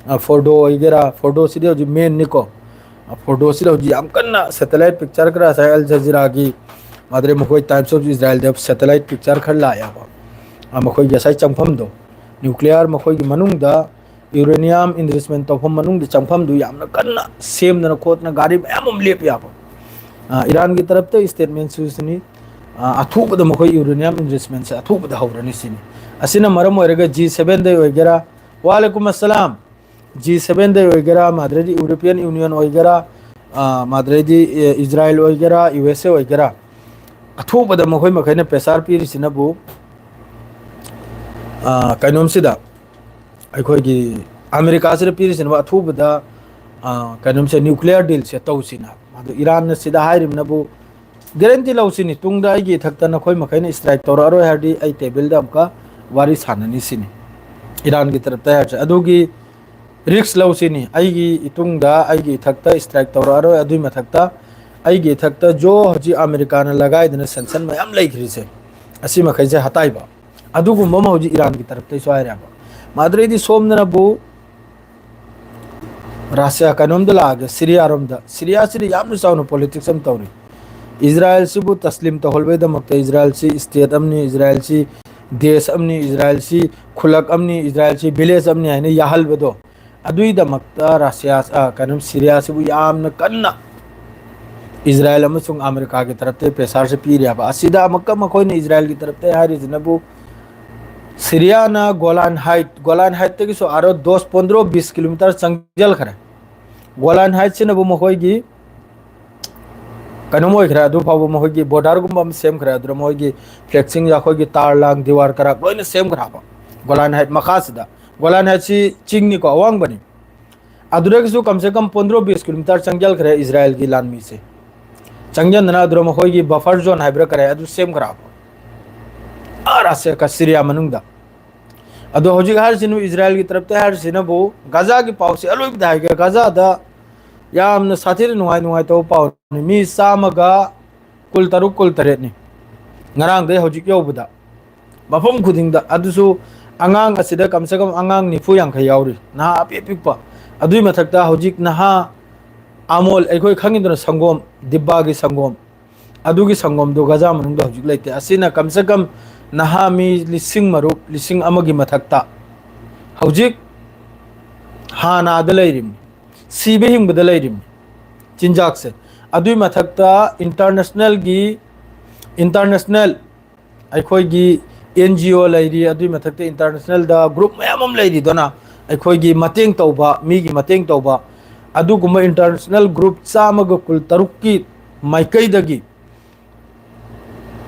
ꯑ, ꯐꯣꯔꯗꯣ ꯑꯣꯏꯒꯦꯔꯥ, ꯐꯣꯔꯗꯣꯁꯤꯗꯤ ꯍꯧꯖꯤꯛ ꯃꯦꯟꯅꯤꯀꯣ꯫ ꯑ, ꯐꯣꯔꯗꯣꯁꯤꯗ ꯍꯧꯖꯤꯛ ꯌꯥꯝ ꯀꯟꯅ ꯁꯦꯇꯦꯂꯥꯏꯠ ꯄꯤꯛꯆꯔ ꯈꯔ ꯉꯁꯥꯏ ꯑꯜ ꯖꯖꯤꯔꯥꯒꯤ, ꯃꯥꯗ꯭ꯔꯦ ꯃꯈꯣꯏ ꯇꯥꯏꯝꯁ ꯑꯣꯐ ꯏꯁꯔꯥꯏꯜꯗ ꯁꯦꯇꯦꯂꯥꯏꯠ ꯄꯤꯛꯆꯔ ꯈꯔ ꯂꯥꯛꯑꯦꯕ꯫ ꯑ, ꯃꯈꯣꯏꯒꯤ ꯉꯁꯥꯏ ꯆꯪꯐꯝꯗꯣ, ꯅ꯭ꯌꯨꯀ꯭ꯂꯤꯌꯔ ꯃꯈꯣꯏꯒꯤ ꯃꯅꯨꯡꯗ ꯌꯨꯔꯦꯅꯤꯌꯝ ꯏꯟꯔꯤꯆꯃꯦꯟ ꯇꯧꯐꯝ ꯃꯅꯨꯡꯗ ꯆꯪꯐꯝꯗꯨ ꯌꯥꯝꯅ ꯀꯟꯅ ꯁꯦꯝꯗꯅ ꯈꯣꯠꯇꯅ ꯒꯥꯔꯤ ꯃꯌꯥꯝ ꯑꯃ ꯂꯦꯞꯄ ꯌꯥꯕ꯫ ꯑ, ꯏꯔꯥꯟꯒꯤ ꯇꯔꯞꯇ ꯏꯁꯇꯦꯠꯃꯦꯟꯁꯨ ꯁꯤꯅꯤ, ꯑ, ꯑꯊꯨꯕꯗ ꯃꯈꯣꯏ ꯌꯨꯔꯦꯅꯤꯌꯝ ꯏꯟꯔꯤꯆꯃꯦꯟꯁꯦ ꯑꯊꯨꯕꯗ ꯍꯧꯔꯅꯤ ꯁꯤꯅꯤ꯫ ꯑꯁꯤꯅ ꯃꯔꯝ ꯑꯣꯏꯔꯒ ꯖꯤ ꯁꯚꯦꯟꯗꯩ ꯑꯣꯏꯒꯦꯔꯥ, ꯋꯥꯂꯦꯀꯨꯝ ꯑꯁꯂꯥꯝ, ꯖꯤ ꯁꯚꯦꯟꯗꯩ ꯑꯣꯏꯒꯦꯔꯥ, ꯃꯥꯗ꯭ꯔꯦꯗꯤ ꯌꯨꯔꯣꯄꯤꯌꯟ ꯌꯨꯅꯤꯌꯟ ꯑꯣꯏꯒꯦꯔꯥ, ꯑ, ꯃꯥꯗ꯭ꯔꯦꯗꯤ, ꯑꯦ, ꯏꯖꯔꯥꯏꯜ ꯑꯣꯏꯒꯦꯔꯥ, ꯌꯨ ꯑꯦꯁ ꯑꯦ ꯑꯣꯏꯒꯦꯔꯥ, ꯑꯊꯨꯕꯗ ꯃꯈꯣꯏ ꯃꯈꯩꯅ ꯄ꯭ꯔꯦꯁꯥꯔ ꯄꯤꯔꯤꯁꯤꯅꯕꯨ, ꯑ, ꯀꯩꯅꯣꯝꯁꯤꯗ, ꯑꯩꯈꯣꯏꯒꯤ ꯑꯃꯦꯔꯤꯀꯥꯁꯤꯗ ꯄꯤꯔꯤꯁꯤꯅꯕꯨ ꯑꯊꯨꯕꯗ, ꯑ, ꯀꯩꯅꯣꯝꯁꯦ, ꯅ꯭ꯌꯨꯀ꯭ꯂꯤꯌꯔ ꯗꯤꯜꯁꯦ ꯇꯧꯁꯤꯅ꯫ ꯑꯗꯨ ꯏꯔꯥꯟꯅ ꯁꯤꯗ ꯍꯥꯏꯔꯤꯕꯅꯕꯨ, ꯒꯦꯔꯦꯟꯇꯤ ꯂꯧꯁꯤꯅꯤ, ꯇꯨꯡꯗ ꯑꯩꯒꯤ ꯏꯊꯛꯇ ꯅꯈꯣꯏ ꯃꯈꯩꯅ ꯏꯁꯇ꯭ꯔꯥꯏꯛ ꯇꯧꯔꯛꯑꯔꯣꯏ ꯍꯥꯏꯔꯗꯤ ꯑꯩ ꯇꯦꯕꯜꯗ ꯑꯃꯨꯛꯀ ꯋꯥꯔꯤ ꯁꯥꯟꯅꯅꯤ ꯁꯤꯅꯤ, ꯏꯔꯥꯟꯒꯤ ꯇꯔꯞꯇ ꯍꯥꯏꯔꯁꯦ꯫ ꯑꯗꯨꯒꯤ ꯔꯤꯛꯁ ꯂꯧꯁꯤꯅꯤ, ꯑꯩꯒꯤ ꯏꯇꯨꯡꯗ ꯑꯩꯒꯤ ꯏꯊꯛꯇ ꯏꯁꯇ꯭ꯔꯥꯏꯛ ꯇꯧꯔꯛꯑꯔꯣꯏ, ꯑꯗꯨꯏ ꯃꯊꯛꯇ ꯑꯩꯒꯤ ꯏꯊꯛꯇ ꯖꯣ ꯍꯧꯖꯤꯛ ꯑꯃꯦꯔꯤꯀꯥꯅ ꯂꯒꯥꯏꯗꯅ ꯁꯦꯡꯁꯟ ꯃꯌꯥꯝ ꯂꯩꯈ꯭ꯔꯤꯁꯦ, ꯑꯁꯤ ꯃꯈꯩꯁꯦ ꯍꯥꯇꯥꯏꯕ꯫ ꯑꯗꯨꯒꯨꯝꯕ ꯑꯃ ꯍꯧꯖꯤꯛ ꯏꯔꯥꯟꯒꯤ ꯇꯔꯞꯇꯩꯁꯨ ꯍꯥꯏꯔꯦꯕ꯫ ꯃꯥꯗ꯭ꯔꯦꯗꯤ ꯁꯣꯝꯗꯅꯕꯨ ꯔꯁꯤꯌꯥ ꯀꯩꯅꯣꯝꯗ ꯂꯥꯛꯑꯒꯦ, ꯁꯤꯔꯤꯌꯥꯔꯣꯝꯗ꯫ ꯁꯤꯔꯤꯌꯥꯁꯤꯗ ꯌꯥꯝꯅ ꯆꯥꯎꯅ ꯄꯣꯂꯤꯇꯤꯛꯁ ꯑꯃ ꯇꯧꯔꯤ꯫ ꯏꯖꯔꯥꯌꯦꯜꯁꯤꯕꯨ ꯇꯁꯂꯤꯝ ꯇꯧꯍꯜꯕꯩꯗꯃꯛꯇ ꯏꯖꯔꯥꯌꯦꯜꯁꯤ state ꯑꯃꯅꯤ, ꯏꯖꯔꯥꯌꯦꯜꯁꯤ ꯗꯦꯁ ꯑꯃꯅꯤ, ꯏꯖꯔꯥꯌꯦꯜꯁꯤ ꯈꯨꯂꯛ ꯑꯃꯅꯤ, ꯏꯖꯔꯥꯌꯦꯜꯁꯤ village ꯑꯃꯅꯤ ꯍꯥꯏꯅ ꯌꯥꯍꯜꯕꯗꯣ, ꯑꯗꯨꯏꯗꯃꯛꯇ ꯔꯁꯤꯌꯥ, ꯑ, ꯀꯩꯅꯣ, ꯁꯤꯔꯤꯌꯥꯁꯤꯕꯨ ꯌꯥꯝꯅ ꯀꯟꯅ ꯏꯖꯔꯥꯌꯦꯜ ꯑꯃꯁꯨꯡ ꯑꯃꯦꯔꯤꯀꯥꯒꯤ ꯇꯔꯞꯇ pressure ꯁꯦ ꯄꯤꯔꯤ ꯍꯥꯏꯕ꯫ ꯑꯁꯤꯗ ꯑꯃꯨꯛꯀ ꯃꯈꯣꯏꯅ ꯏꯖꯔꯥꯌꯦꯜꯒꯤ ꯇꯔꯞꯇ ꯍꯥꯏꯔꯤꯁꯤꯅꯕꯨ, ꯁꯤꯔꯤꯌꯥꯅ ꯒꯣꯂꯥꯟ ꯍꯥꯏꯠ, ꯒꯣꯂꯥꯟ ꯍꯥꯏꯠꯇꯒꯤꯁꯨ ꯑꯥꯔꯣ ꯗꯣꯁ ꯄꯣꯟꯗ꯭ꯔꯣ ꯕꯤꯁ ꯀꯤꯂꯣꯃꯤꯇꯔ ꯆꯪꯁꯤꯜꯈ꯭ꯔꯦ꯫ ꯒꯣꯂꯥꯟ ꯍꯥꯏꯠꯁꯤꯅꯕꯨ ꯃꯈꯣꯏꯒꯤ ꯀꯩꯅꯣꯝ ꯑꯣꯏꯈ꯭ꯔꯦ, ꯑꯗꯨ ꯐꯥꯎꯕ ꯃꯈꯣꯏꯒꯤ border ꯒꯨꯝꯕ ꯑꯃ ꯁꯦꯝꯈ꯭ꯔꯦ꯫ ꯑꯗꯨꯗ ꯃꯈꯣꯏꯒꯤ fencing, ꯑꯩꯈꯣꯏꯒꯤ ꯇꯥꯔ ꯂꯥꯡ, ꯗꯤꯋꯥꯔ ꯀꯔꯥꯛ ꯂꯣꯏꯅ ꯁꯦꯝꯈ꯭ꯔꯕ꯫ ꯒꯣꯂꯥꯟ ꯍꯥꯏꯠ ꯃꯈꯥꯁꯤꯗ, ꯒꯣꯂꯥꯟ ꯍꯥꯏꯠꯁꯤ ꯆꯤꯡꯅꯤꯀꯣ, ꯑꯋꯥꯡꯕꯅꯤ꯫ ꯑꯗꯨꯗꯒꯤꯁꯨ ꯀꯝꯁꯦ ꯀꯝ ꯄꯣꯟꯗ꯭ꯔꯣ ꯕꯤꯁ ꯀꯤꯂꯣꯃꯤꯇꯔ ꯆꯪꯁꯤꯜꯈ꯭ꯔꯦ ꯏꯖꯔꯥꯌꯦꯜꯒꯤ ꯂꯥꯟꯃꯤꯁꯦ꯫ ꯆꯪꯁꯤꯟꯗꯅ ꯑꯗꯨꯗ ꯃꯈꯣꯏꯒꯤ buffer zone ꯍꯥꯏꯕ꯭ꯔꯥ ꯀꯔꯤ ꯑꯗꯨ ꯁꯦꯝꯈ꯭ꯔꯕ꯫ ꯑꯥ ꯔꯥꯁꯦ-, ꯀ-, ꯁꯤꯔꯤꯌꯥ ꯃꯅꯨꯡꯗ꯫ ꯑꯗꯣ ꯍꯧꯖꯤꯛ ꯍꯥꯏꯔꯤꯁꯤꯅ ꯏꯖꯔꯥꯌꯦꯜꯒꯤ ꯇꯔꯞꯇ ꯍꯥꯏꯔꯤꯁꯤꯅꯕꯨ ꯒꯥꯖꯥꯒꯤ ꯄꯥꯎꯁꯦ ꯑꯂꯣꯏꯕꯗ ꯍꯥꯏꯒꯦ꯫ ꯒꯥꯖꯥꯗ ꯌꯥꯝꯅ ꯁꯥꯊꯤꯅ ꯅꯨꯡꯉꯥꯏ ꯅꯨꯡꯉꯥꯏꯇꯕ ꯄꯥꯎꯅꯤ꯫ ꯃꯤ ꯆꯥꯝꯃꯒ ꯀꯨꯟꯇꯔꯨꯛ, ꯀꯨꯟꯇꯔꯦꯠꯅꯤ ꯉꯔꯥꯡꯗꯩ ꯍꯧꯖꯤꯛ ꯌꯧꯕꯗ꯫ ꯃꯐꯝ ꯈꯨꯗꯤꯡꯗ, ꯑꯗꯨꯁꯨ ꯑꯉꯥꯡ ꯑꯁꯤꯗ ꯀꯝꯁꯦ ꯀꯝ ꯑꯉꯥꯡ ꯅꯤꯐꯨ ꯌꯥꯡꯈꯩ ꯌꯥꯎꯔꯤ, ꯅꯍꯥ ꯑꯄꯤꯛ ꯑꯄꯤꯛꯄ꯫ ꯑꯗꯨꯏ ꯃꯊꯛꯇ ꯍꯧꯖꯤꯛ ꯅꯍꯥ ꯑꯃꯣꯜ, ꯑꯩꯈꯣꯏ ꯈꯪꯉꯤꯗꯅ, ꯁꯪꯒꯣꯝ, ꯗꯤꯕꯥꯒꯤ ꯁꯪꯒꯣꯝ, ꯑꯗꯨꯒꯤ ꯁꯪꯒꯣꯝꯗꯣ ꯒꯥꯖꯥ ꯃꯅꯨꯡꯗ ꯍꯧꯖꯤꯛ ꯂꯩꯇꯦ꯫ ꯑꯁꯤꯅ ꯀꯝꯁꯦ ꯀꯝ ꯅꯍꯥ ꯃꯤ ꯂꯤꯁꯤꯡ ꯃꯔꯨꯛ, ꯂꯤꯁꯤꯡ ꯑꯃꯒꯤ ꯃꯊꯛꯇ ꯍꯧꯖꯤꯛ ꯍꯥ ꯅꯥꯗ ꯂꯩꯔꯤꯕꯅꯤ, ꯁꯤꯕ ꯍꯤꯡꯕꯗ ꯂꯩꯔꯤꯕꯅꯤ꯫ ꯆꯤꯟꯖꯥꯛꯁꯦ, ꯑꯗꯨꯏ ꯃꯊꯛꯇ international ꯒꯤ, international ꯑꯩꯈꯣꯏꯒꯤ NGO ꯂꯩꯔꯤ, ꯑꯗꯨꯏ ꯃꯊꯛꯇ international ꯗ group ꯃꯌꯥꯝ ꯑꯃ ꯂꯩꯔꯤꯗꯅ, ꯑꯩꯈꯣꯏꯒꯤ ꯃꯇꯦꯡ ꯇꯧꯕ, ꯃꯤꯒꯤ ꯃꯇꯦꯡ ꯇꯧꯕ, ꯑꯗꯨꯒꯨꯝꯕ international group ꯆꯥꯝꯃꯒ ꯀꯨꯟꯇꯔꯨꯛꯀꯤ ꯃꯥꯏꯀꯩꯗꯒꯤ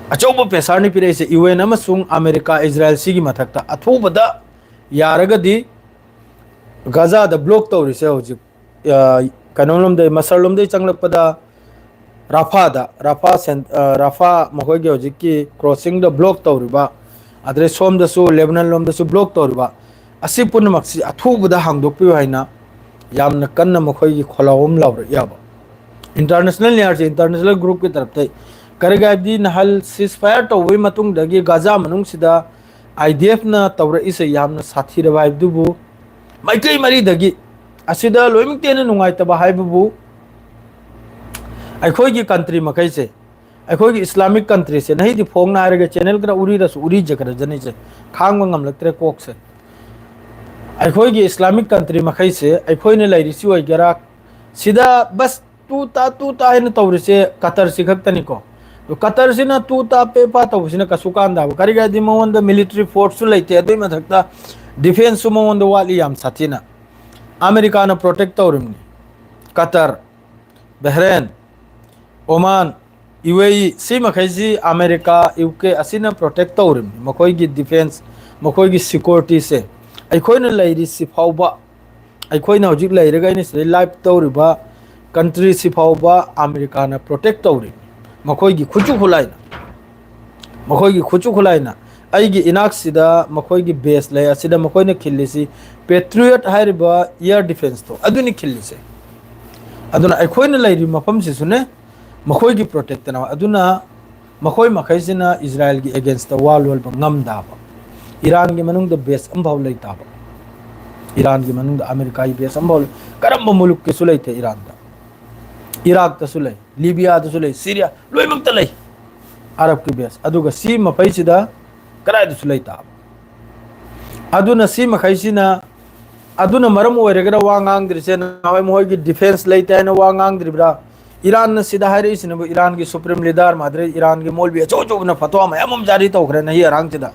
ꯑꯆꯧꯕ pressure ꯅꯤ ꯄꯤꯔꯛꯏꯁꯦ, UN ꯑꯃꯁꯨꯡ ꯑꯃꯦꯔꯤꯀꯥ, ꯏꯖꯔꯥꯌꯦꯜ ꯁꯤꯒꯤ ꯃꯊꯛꯇ꯫ ꯑꯊꯨꯕꯗ ꯌꯥꯔꯒꯗꯤ ꯒꯥꯖꯥꯗ block ꯇꯧꯔꯤꯁꯦ ꯍꯧꯖꯤꯛ, ꯑ, ꯀꯩꯅꯣꯂꯣꯝꯗꯩ, ꯃꯁꯔꯂꯣꯝꯗꯩ ꯆꯪꯂꯛꯄꯗ ꯔꯥꯐꯥꯗ, ꯔꯥꯐꯥ ꯁꯦꯟ-, ꯑ, ꯔꯥꯐꯥ ꯃꯈꯣꯏꯒꯤ ꯍꯧꯖꯤꯛꯀꯤ crossing ꯗ block ꯇꯧꯔꯤꯕ, ꯑꯗꯩ ꯁꯣꯝꯗꯁꯨ ꯂꯦꯕꯅꯟ ꯂꯣꯝꯗꯁꯨ block ꯇꯧꯔꯤꯕ, ꯑꯁꯤ ꯄꯨꯝꯅꯃꯛꯁꯤ ꯑꯊꯨꯕꯗ ꯍꯥꯡꯗꯣꯛꯄꯤꯌꯨ ꯍꯥꯏꯅ ꯌꯥꯝꯅ ꯀꯟꯅ ꯃꯈꯣꯏꯒꯤ ꯈꯣꯜꯂꯥꯎ ꯑꯃ ꯂꯥꯎꯔꯛꯑꯦꯕ꯫ International ꯅꯤ ꯍꯥꯏꯔꯤꯁꯦ, international group ꯀꯤ ꯇꯔꯞꯇꯩ꯫ ꯀꯔꯤꯒꯤ ꯍꯥꯏꯕꯗꯤ ꯅꯍꯥꯟ ceasefire ꯇꯧꯕꯒꯤ ꯃꯇꯨꯡꯗꯒꯤ ꯒꯥꯖꯥ ꯃꯅꯨꯡꯁꯤꯗ IDF ꯅ ꯇꯧꯔꯛꯏꯁꯦ ꯌꯥꯝꯅ ꯁꯥꯊꯤꯔꯕ ꯍꯥꯏꯕꯗꯨꯕꯨ, ꯃꯥꯏꯀꯩ ꯃꯔꯤꯗꯒꯤ꯫ ꯑꯁꯤꯗ ꯂꯣꯏꯅꯃꯛꯇ ꯍꯦꯟꯅ ꯅꯨꯡꯉꯥꯏꯇꯕ ꯍꯥꯏꯕꯕꯨ, ꯑꯩꯈꯣꯏꯒꯤ country ꯃꯈꯩꯁꯦ, ꯑꯩꯈꯣꯏꯒꯤ ꯏꯁꯂꯥꯃꯤꯛ ꯀꯟꯇ꯭ꯔꯤꯁꯦ ꯅꯍꯤꯗꯤ ꯐꯣꯡꯅ ꯍꯥꯏꯔꯒ ꯆꯦꯅꯦꯜ ꯈꯔ ꯎꯔꯤꯔꯁꯨ ꯎꯔꯤꯖꯈ꯭ꯔꯖꯅꯤꯁꯦ꯫ ꯈꯥꯡꯕ ꯉꯝꯂꯛꯇ꯭ꯔꯦ ꯀꯣꯛꯁꯦ꯫ ꯑꯩꯈꯣꯏꯒꯤ ꯏꯁꯂꯥꯃꯤꯛ ꯀꯟꯇ꯭ꯔꯤ ꯃꯈꯩꯁꯦ ꯑꯩꯈꯣꯏꯅ ꯂꯩꯔꯤꯁꯤ ꯑꯣꯏꯒꯦꯔꯥ, ꯁꯤꯗ ꯕꯁ ꯇꯨ ꯇꯥ ꯇꯨ ꯇꯥ ꯍꯥꯏꯅ ꯇꯧꯔꯤꯁꯦ ꯀꯇꯔꯁꯤ ꯈꯛꯇꯅꯤꯀꯣ꯫ ꯑꯗꯨ ꯀꯇꯔꯁꯤꯅ ꯇꯨ ꯇꯥ ꯄꯦ ꯄꯥ ꯇꯧꯕꯁꯤꯅ ꯀꯩꯁꯨ ꯀꯥꯟꯗꯕ, ꯀꯔꯤꯒꯤ ꯍꯥꯏꯗꯤ ꯃꯉꯣꯟꯗ ꯃꯤꯂꯤꯇꯔꯤ ꯐꯣꯔꯁꯁꯨ ꯂꯩꯇꯦ, ꯑꯗꯨꯏ ꯃꯊꯛꯇ ꯗꯤꯐꯦꯟꯁꯁꯨ ꯃꯉꯣꯟꯗ ꯋꯥꯠꯂꯤ ꯌꯥꯝ ꯁꯥꯊꯤꯅ꯫ ꯑꯃꯦꯔꯤꯀꯥꯅ ꯄ꯭ꯔꯣꯇꯦꯛ ꯇꯧꯔꯤꯕꯅꯤ꯫ ꯀꯇꯔ, ꯕꯍꯔꯦꯟ, ꯑꯣꯃꯥꯟ, ꯌꯨ ꯑꯦ ꯏ, ꯁꯤ ꯃꯈꯩꯁꯤ ꯑꯃꯦꯔꯤꯀꯥ, ꯌꯨ ꯀꯦ ꯑꯁꯤꯅ ꯄ꯭ꯔꯣꯇꯦꯛ ꯇꯧꯔꯤꯕꯅꯤ꯫ ꯃꯈꯣꯏꯒꯤ ꯗꯤꯐꯦꯟꯁ, ꯃꯈꯣꯏꯒꯤ ꯁꯤꯀ꯭ꯌꯨꯔꯤꯇꯤꯁꯦ ꯑꯩꯈꯣꯏꯅ ꯂꯩꯔꯤꯁꯤ ꯐꯥꯎꯕ, ꯑꯩꯈꯣꯏꯅ ꯍꯧꯖꯤꯛ ꯂꯩꯔꯒ ꯑꯩꯅ ꯁꯤꯗ ꯂꯥꯏꯚ ꯇꯧꯔꯤꯕ ꯀꯟꯇ꯭ꯔꯤꯁꯤ ꯐꯥꯎꯕ ꯑꯃꯦꯔꯤꯀꯥꯅ ꯄ꯭ꯔꯣꯇꯦꯛ ꯇꯧꯔꯤ꯫ ꯃꯈꯣꯏꯒꯤ ꯈꯨꯠꯁꯨ ꯈꯨꯠꯂꯥꯏꯅ, ꯃꯈꯣꯏꯒꯤ ꯈꯨꯠꯁꯨ ꯈꯨꯠꯂꯥꯏꯅ ꯑꯩꯒꯤ ꯏꯅꯥꯛꯁꯤꯗ ꯃꯈꯣꯏꯒꯤ ꯕꯦꯁ ꯂꯩ, ꯑꯁꯤꯗ ꯃꯈꯣꯏꯅ ꯈꯤꯜꯂꯤꯁꯤ ꯄꯦꯇ꯭ꯔꯤꯌꯠ ꯍꯥꯏꯔꯤꯕ ꯏꯌꯔ ꯗꯤꯐꯦꯟꯁꯇꯣ ꯑꯗꯨꯅꯤ ꯈꯤꯜꯂꯤꯁꯦ꯫ ꯑꯗꯨꯅ ꯑꯩꯈꯣꯏꯅ ꯂꯩꯔꯤꯕ ꯃꯐꯝꯁꯤꯁꯨꯅꯦ ꯃꯈꯣꯏꯒꯤ ꯄ꯭ꯔꯣꯇꯦꯛꯇꯅ꯫ ꯑꯗꯨꯅ ꯃꯈꯣꯏ ꯃꯈꯩꯁꯤꯅ ꯏꯖꯔꯥꯌꯦꯜꯒꯤ ꯑꯦꯒꯦꯟꯁꯇ ꯋꯥ ꯂꯣꯟꯕ ꯉꯝꯗꯕ, ꯏꯔꯥꯟꯒꯤ ꯃꯅꯨꯡꯗ ꯕꯦꯁ ꯑꯃꯐꯥꯎ ꯂꯩꯇꯕ, ꯏꯔꯥꯟꯒꯤ ꯃꯅꯨꯡꯗ ꯑꯃꯦꯔꯤꯀꯥꯒꯤ ꯕꯦꯁ ꯑꯃꯐꯥꯎ ꯂꯩ-, ꯀꯔꯝꯕ ꯃꯨꯂꯨꯛꯀꯤꯁꯨ ꯂꯩꯇꯦ ꯏꯔꯥꯟꯗ꯫ ꯏꯔꯥꯛꯇꯁꯨ ꯂꯩ, ꯂꯤꯕꯤꯌꯥꯗꯁꯨ ꯂꯩ, ꯁꯤꯔꯤꯌꯥ ꯂꯣꯏꯅꯃꯛꯇ ꯂꯩ ꯑꯔꯕꯀꯤ ꯕꯦꯁ꯫ ꯑꯗꯨꯒ ꯁꯤ ꯃꯈꯩꯁꯤꯗ ꯀꯗꯥꯏꯗꯁꯨ ꯂꯩꯇꯕ꯫ ꯑꯗꯨꯅ ꯁꯤ ꯃꯈꯩꯁꯤꯅ, ꯑꯗꯨꯅ ꯃꯔꯝ ꯑꯣꯏꯔꯒꯅ ꯋꯥ ꯉꯥꯡꯗ꯭ꯔꯤꯁꯦ꯫ ꯅꯍꯥꯟꯋꯥꯏ ꯃꯈꯣꯏꯒꯤ ꯗꯤꯐꯦꯟꯁ ꯂꯩꯇꯦ ꯍꯥꯏꯅ ꯋꯥ ꯉꯥꯡꯗ꯭ꯔꯤꯕ꯭ꯔꯥ? ꯏꯔꯥꯟꯅ ꯁꯤꯗ ꯍꯥꯏꯔꯛꯏꯁꯤꯅꯕꯨ ꯏꯔꯥꯟꯒꯤ ꯁꯨꯄ꯭ꯔꯤꯝ ꯂꯤꯗꯔ ꯃꯥꯗ꯭ꯔꯦ, ꯏꯔꯥꯟꯒꯤ ꯃꯣꯜꯕꯤ ꯑꯆꯧ ꯑꯆꯧꯕꯅ ꯐꯠꯋꯥ ꯃꯌꯥꯝ ꯑꯃ ꯖꯥꯔꯤ ꯇꯧꯈ꯭ꯔꯦ ꯅꯍꯤ ꯑꯔꯥꯡꯁꯤꯗ꯫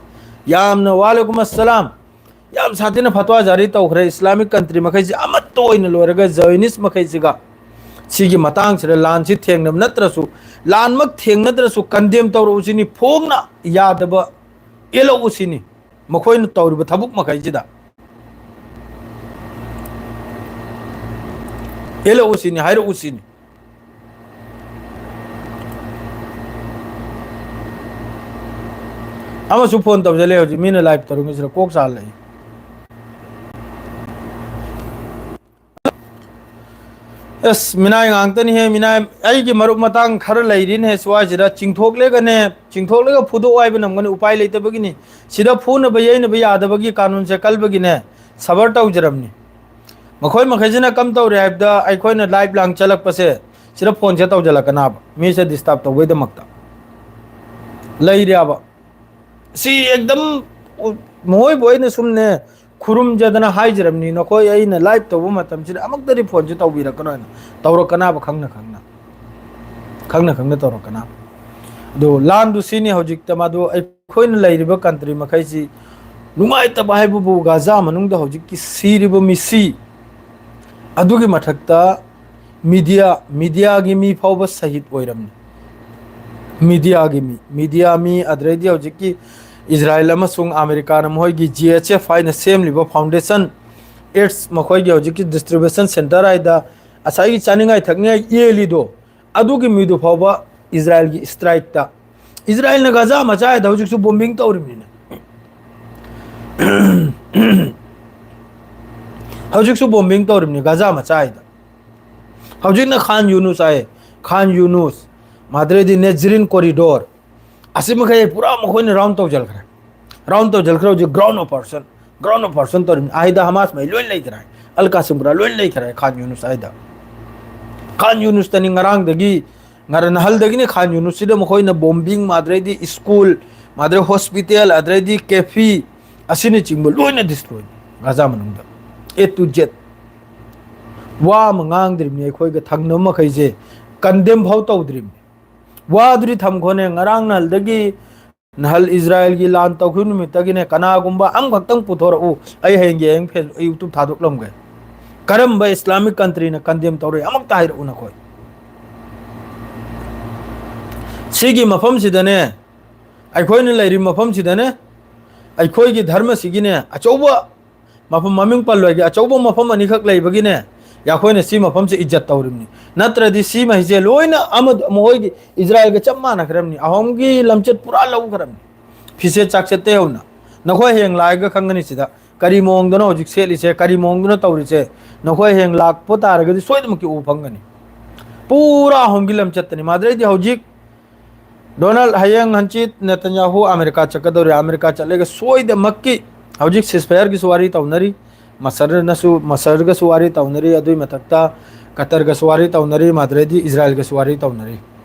ꯌꯥꯝꯅ ꯋꯥꯂꯦꯀꯨꯝ ꯑꯁꯂꯥꯝ꯫ ꯌꯥꯝ ꯁꯥꯊꯤꯅ ꯐꯠꯋꯥ ꯖꯥꯔꯤ ꯇꯧꯈ꯭ꯔꯦ꯫ ꯏꯁꯂꯥꯃꯤꯛ ꯀꯟꯇ꯭ꯔꯤ ꯃꯈꯩꯁꯤ ꯑꯃꯠꯇ ꯑꯣꯏꯅ ꯂꯣꯏꯔꯒ ꯖꯥꯌꯣꯅꯤꯁ ꯃꯈꯩꯁꯤꯒ ꯁꯤꯒꯤ ꯃꯇꯥꯡꯁꯤꯗ ꯂꯥꯟꯁꯤ ꯊꯦꯡꯅꯕ ꯅꯠꯇ꯭ꯔꯁꯨ, ꯂꯥꯟꯃꯛ ꯊꯦꯡꯅꯗ꯭ꯔꯁꯨ ꯀꯟꯗꯦꯝ ꯇꯧꯔꯛꯎ ꯁꯤꯅꯤ, ꯐꯣꯡꯅ ꯌꯥꯗꯕ ꯏꯜꯂꯛꯎ ꯁꯤꯅꯤ꯫ ꯃꯈꯣꯏꯅ ꯇꯧꯔꯤꯕ ꯊꯕꯛ ꯃꯈꯩꯁꯤꯗ ꯏꯜꯂꯛꯎ ꯁꯤꯅꯤ, ꯍꯥꯏꯔꯛꯎ ꯁꯤꯅꯤ꯫ ꯑꯃꯁꯨ ꯐꯣꯟ ꯇꯧꯖꯜꯂꯦ ꯍꯧꯖꯤꯛ, ꯃꯤꯅ ꯂꯥꯏꯚ ꯇꯧꯔꯤꯉꯩꯁꯤꯗ ꯀꯣꯛ ꯆꯥꯍꯜꯂꯛꯏ꯫ ꯑꯁ, ꯃꯤꯅꯥꯏ ꯉꯥꯛꯇꯅꯤꯍꯦ, ꯃꯤꯅꯥꯏ꯫ ꯑꯩꯒꯤ ꯃꯔꯨꯞ ꯃꯇꯥꯡ ꯈꯔ ꯂꯩꯔꯤꯅꯦ ꯁ꯭ꯋꯥꯏꯁꯤꯗ, ꯆꯤꯡꯊꯣꯛꯂꯒꯅꯦ, ꯆꯤꯡꯊꯣꯛꯂꯒ ꯐꯨꯗꯣꯛꯑꯣ ꯍꯥꯏꯕ ꯅꯝꯒꯅꯤ, ꯎꯄꯥꯏ ꯂꯩꯇꯕꯒꯤꯅꯤ꯫ ꯁꯤꯗ ꯐꯨꯅꯕ ꯌꯩꯅꯕ ꯌꯥꯗꯕꯒꯤ ꯀꯥꯅꯨꯟꯁꯦ ꯀꯜꯕꯒꯤꯅꯦ, ꯁꯕꯔ ꯇꯧꯖꯔꯝꯅꯤ꯫ ꯃꯈꯣꯏ ꯃꯈꯩꯁꯤꯅ ꯀꯝ ꯇꯧꯔꯦ ꯍꯥꯏꯕꯗ, ꯑꯩꯈꯣꯏꯅ ꯂꯥꯏꯚ ꯂꯥꯡ ꯆꯠꯂꯛꯄꯁꯦ, ꯁꯤꯗ ꯐꯣꯟꯁꯦ ꯇꯧꯁꯤꯜꯂꯛꯀꯅꯥꯕ, ꯃꯤꯁꯦ ꯗꯤꯁꯇꯔꯕ ꯇꯧꯕꯩꯗꯃꯛꯇ ꯂꯩꯔꯦꯕ꯫ ꯁꯤ ꯑꯦꯛꯗꯝ ꯃꯈꯣꯏꯕꯨ ꯑꯩꯅ ꯁꯨꯝꯅꯦ ꯈꯨꯔꯨꯝꯖꯗꯅ ꯍꯥꯏꯖꯔꯕꯅꯤ, ꯅꯈꯣꯏ ꯑꯩꯅ ꯂꯥꯏꯚ ꯇꯧꯕ ꯃꯇꯝꯁꯤꯗ ꯑꯃꯨꯛꯇꯗꯤ ꯐꯣꯟꯁꯦ ꯇꯧꯕꯤꯔꯛꯀꯅꯣ ꯍꯥꯏꯅ꯫ ꯇꯧꯔꯛꯀꯅꯥꯕ, ꯈꯪꯅ ꯈꯪꯅ, ꯈꯪꯅ ꯈꯪꯅ ꯇꯧꯔꯛꯀꯅꯥꯕ꯫ ꯑꯗꯨ ꯂꯥꯟꯗꯨ ꯁꯤꯅꯤ ꯍꯧꯖꯤꯛꯇ, ꯃꯗꯨ ꯑꯩꯈꯣꯏꯅ ꯂꯩꯔꯤꯕ ꯀꯟꯇ꯭ꯔꯤ ꯃꯈꯩꯁꯤ ꯅꯨꯡꯉꯥꯏꯇꯕ ꯍꯥꯏꯕꯕꯨ ꯒꯥꯖꯥ ꯃꯅꯨꯡꯗ ꯍꯧꯖꯤꯛꯀꯤ ꯁꯤꯔꯤꯕ ꯃꯤꯁꯤ, ꯑꯗꯨꯒꯤ ꯃꯊꯛꯇ ꯃꯤꯗꯤꯌꯥ, ꯃꯤꯗꯤꯌꯥꯒꯤ ꯃꯤ ꯐꯥꯎꯕ ꯁꯍꯤꯗ ꯑꯣꯏꯔꯝꯃꯤ꯫ ꯃꯤꯗꯤꯌꯥꯒꯤ ꯃꯤ, ꯃꯤꯗꯤꯌꯥ ꯃꯤ, ꯑꯗꯨꯗꯩꯗꯤ ꯍꯧꯖꯤꯛꯀꯤ ꯏꯖꯔꯥꯌꯦꯜ ꯑꯃꯁꯨꯡ ꯑꯃꯦꯔꯤꯀꯥꯅ ꯃꯈꯣꯏꯒꯤ ꯖꯤ ꯑꯩꯆ ꯑꯦꯐ ꯍꯥꯏꯅ ꯁꯦꯝꯂꯤꯕ ꯐꯥꯎꯟꯗꯦꯁꯟ, ꯑꯦꯠꯁ ꯃꯈꯣꯏꯒꯤ ꯍꯧꯖꯤꯛꯀꯤ ꯗꯤꯁꯇ꯭ꯔꯤꯕ꯭ꯌꯨꯁꯟ ꯁꯦꯟꯇꯔ ꯍꯥꯏꯗ ꯉꯁꯥꯏꯒꯤ ꯆꯥꯅꯤꯡꯉꯥꯏ ꯊꯛꯅꯤꯡꯉꯥꯏ ꯌꯦꯜꯂꯤꯗꯣ, ꯑꯗꯨꯒꯤ ꯃꯤꯗꯨ ꯐꯥꯎꯕ ꯏꯖꯔꯥꯌꯦꯜꯒꯤ ꯏꯁꯇ꯭ꯔꯥꯏꯛꯇ, ꯏꯖꯔꯥꯌꯦꯜꯅ ꯒꯥꯖꯥ ꯃꯆꯥ ꯍꯥꯏꯗ ꯍꯧꯖꯤꯛꯁꯨ ꯕꯣꯝꯕꯤꯡ ꯇꯧꯔꯤꯕꯅꯤꯅꯦ꯫ ꯍꯧꯖꯤꯛꯁꯨ ꯕꯣꯝꯕꯤꯡ ꯇꯧꯔꯤꯕꯅꯤ ꯒꯥꯖꯥ ꯃꯆꯥ ꯍꯥꯏꯗ꯫ ꯍꯧꯖꯤꯛꯅ ꯈꯥꯟ ꯌꯨꯅꯨꯁ ꯍꯥꯏ, ꯈꯥꯟ ꯌꯨꯅꯨꯁ, ꯃꯗꯨꯗꯩꯗꯤ ꯅꯦꯖꯔꯤꯟ ꯀꯣꯔꯤꯗꯣꯔ, ꯑꯁꯤ ꯃꯈꯩ ꯄꯨꯔꯥ ꯃꯈꯣꯏꯅ ꯔꯥꯎꯟ ꯇꯧꯖꯈ꯭ꯔꯦ꯫ ꯔꯥꯎꯟ ꯇꯧꯖꯈ꯭ꯔꯦ ꯍꯧꯖꯤꯛ ꯒ꯭ꯔꯥꯎꯟ ꯑꯣꯄꯔꯦꯁꯟ, ꯒ꯭ꯔꯥꯎꯟ ꯑꯣꯄꯔꯦꯁꯟ ꯇꯧꯔꯤꯕꯅꯤ꯫ ꯑꯥꯏꯗ ꯍꯃꯥꯁ ꯃꯩ ꯂꯣꯏ ꯂꯩꯈ꯭ꯔꯦ, ꯑꯜ ꯀꯥꯁꯤꯝ ꯄꯨꯔꯥ ꯂꯣꯏ ꯂꯩꯈ꯭ꯔꯦ ꯈꯥꯟ ꯌꯨꯅꯨꯁ ꯑꯥꯏꯗ꯫ ꯈꯥꯟ ꯌꯨꯅꯨꯁꯇꯅꯤ ꯉꯔꯥꯡꯗꯒꯤ, ꯉꯔꯥꯡ ꯅꯍꯜꯗꯒꯤꯅꯤ ꯈꯥꯟ ꯌꯨꯅꯨꯁꯁꯤꯗ ꯃꯈꯣꯏꯅ ꯕꯣꯝꯕꯤꯡ, ꯃꯗꯨꯗꯩꯗꯤ ꯁ꯭ꯀꯨꯜ, ꯃꯗꯨꯗꯩ ꯍꯣꯁꯄꯤꯇꯥꯜ, ꯑꯗꯨꯗꯩꯗꯤ ꯀꯦꯐꯤ, ꯑꯁꯤꯅꯆꯤꯡꯕ ꯂꯣꯏꯅ ꯗꯤꯁꯇ꯭ꯔꯣꯏ ꯒꯥꯖꯥ ꯃꯅꯨꯡꯗ꯫ ꯑꯦ ꯇꯨ ꯖꯦꯠ꯫ ꯋꯥ ꯑꯃ ꯉꯥꯡꯗ꯭ꯔꯤꯕꯅꯤ ꯑꯩꯈꯣꯏꯒ ꯊꯪꯅꯕ ꯃꯈꯩꯁꯦ, ꯀꯟꯗꯦꯝ ꯐꯥꯎ ꯇꯧꯗ꯭ꯔꯤꯕꯅꯤ꯫ ꯋꯥꯗꯨꯗꯤ ꯊꯝꯈꯣꯅꯦ, ꯉꯔꯥꯡ ꯅꯍꯜꯗꯒꯤ, ꯅꯍꯜ ꯏꯖꯔꯥꯌꯦꯜꯒꯤ ꯂꯥꯟ ꯇꯧꯈꯤꯕ ꯅꯨꯃꯤꯠꯇꯒꯤꯅꯦ, ꯀꯅꯥꯒꯨꯝꯕ ꯑꯃꯈꯛꯇꯪ ꯄꯨꯊꯣꯔꯛꯎ, ꯑꯩ ꯍꯌꯦꯡ ꯌꯦꯡ ꯐꯦꯁ-, ꯌꯨꯇ꯭ꯌꯨꯕ ꯊꯥꯗꯣꯛꯂꯝꯒꯦ꯫ ꯀꯔꯝꯕ ꯏꯁꯂꯥꯃꯤꯛ ꯀꯟꯇ꯭ꯔꯤꯅ ꯀꯟꯗꯦꯝ ꯇꯧꯔꯛꯏ ꯑꯃꯨꯛꯇ ꯍꯥꯏꯔꯛꯎ ꯅꯈꯣꯏ꯫ ꯁꯤꯒꯤ ꯃꯐꯝꯁꯤꯗꯅꯦ, ꯑꯩꯈꯣꯏꯅ ꯂꯩꯔꯤꯕ ꯃꯐꯝꯁꯤꯗꯅꯦ, ꯑꯩꯈꯣꯏꯒꯤ ꯙꯔꯃꯁꯤꯒꯤꯅꯦ ꯑꯆꯧꯕ ꯃꯐꯝ, ꯃꯃꯤꯡ ꯄꯜꯂꯣꯏꯒꯦ, ꯑꯆꯧꯕ ꯃꯐꯝ ꯑꯅꯤꯈꯛ ꯂꯩꯕꯒꯤꯅꯦ, ꯑꯩꯈꯣꯏꯅ ꯁꯤ ꯃꯐꯝꯁꯦ ꯏꯖꯠ ꯇꯧꯔꯤꯕꯅꯤ꯫ ꯅꯠꯇ꯭ꯔꯗꯤ ꯁꯤ ꯃꯍꯩꯁꯦ ꯂꯣꯏꯅ ꯑꯃ, ꯃꯈꯣꯏꯒꯤ ꯏꯖꯔꯥꯌꯦꯜꯒ ꯆꯞ ꯃꯥꯟꯅꯈ꯭ꯔꯕꯅꯤ꯫ ꯑꯍꯣꯝꯒꯤ ꯂꯝꯆꯠ ꯄꯨꯔꯥ ꯂꯧꯈ꯭ꯔꯕꯅꯤ꯫ ꯐꯤꯁꯦ ꯆꯥꯛꯆꯠꯇ ꯌꯧꯅ꯫ ꯅꯈꯣꯏ ꯍꯌꯦꯡ ꯂꯥꯛꯑꯒ ꯈꯪꯒꯅꯤ ꯁꯤꯗ ꯀꯔꯤ ꯃꯑꯣꯡꯗꯅꯣ ꯍꯧꯖꯤꯛ ꯁꯦꯠꯂꯤꯁꯦ, ꯀꯔꯤ ꯃꯑꯣꯡꯗꯅꯣ ꯇꯧꯔꯤꯁꯦ꯫ ꯅꯈꯣꯏ ꯍꯌꯦꯡ ꯂꯥꯛꯄ ꯇꯥꯔꯒꯗꯤ ꯁꯣꯏꯗꯅꯃꯛꯀꯤ ꯎꯕ ꯐꯪꯒꯅꯤ꯫ ꯄꯨꯔꯥ ꯑꯍꯣꯝꯒꯤ ꯂꯝꯆꯠꯇꯅꯤ꯫ ꯃꯗꯨꯗꯩꯗꯤ ꯍꯧꯖꯤꯛ ꯗꯣꯅꯥꯜꯗ, ꯍꯌꯦꯡ ꯍꯪꯆꯤꯠ ꯅꯦꯇꯟꯌꯥꯍꯨ ꯑꯃꯦꯔꯤꯀꯥ ꯆꯠꯀꯗꯧꯔꯤ꯫ ꯑꯃꯦꯔꯤꯀꯥ ꯆꯠꯂꯒ ꯁꯣꯏꯗꯃꯛꯀꯤ ꯍꯧꯖꯤꯛ ꯁꯤꯁꯐꯥꯌꯔꯒꯤꯁꯨ ꯋꯥꯔꯤ ꯇꯧꯅꯔꯤ, ꯃꯁꯔꯅꯁꯨ, ꯃꯁꯔꯒꯁꯨ ꯋꯥꯔꯤ ꯇꯧꯅꯔꯤ꯫ ꯑꯗꯨꯒꯤ ꯃꯊꯛꯇ ꯀꯇꯔꯒꯁꯨ ꯋꯥꯔꯤ ꯇꯧꯅꯔꯤ, ꯃꯗꯨꯗꯩꯗꯤ ꯏꯖꯔꯥꯏꯜꯒꯁꯨ ꯋꯥꯔꯤ ꯇꯧꯅꯔꯤ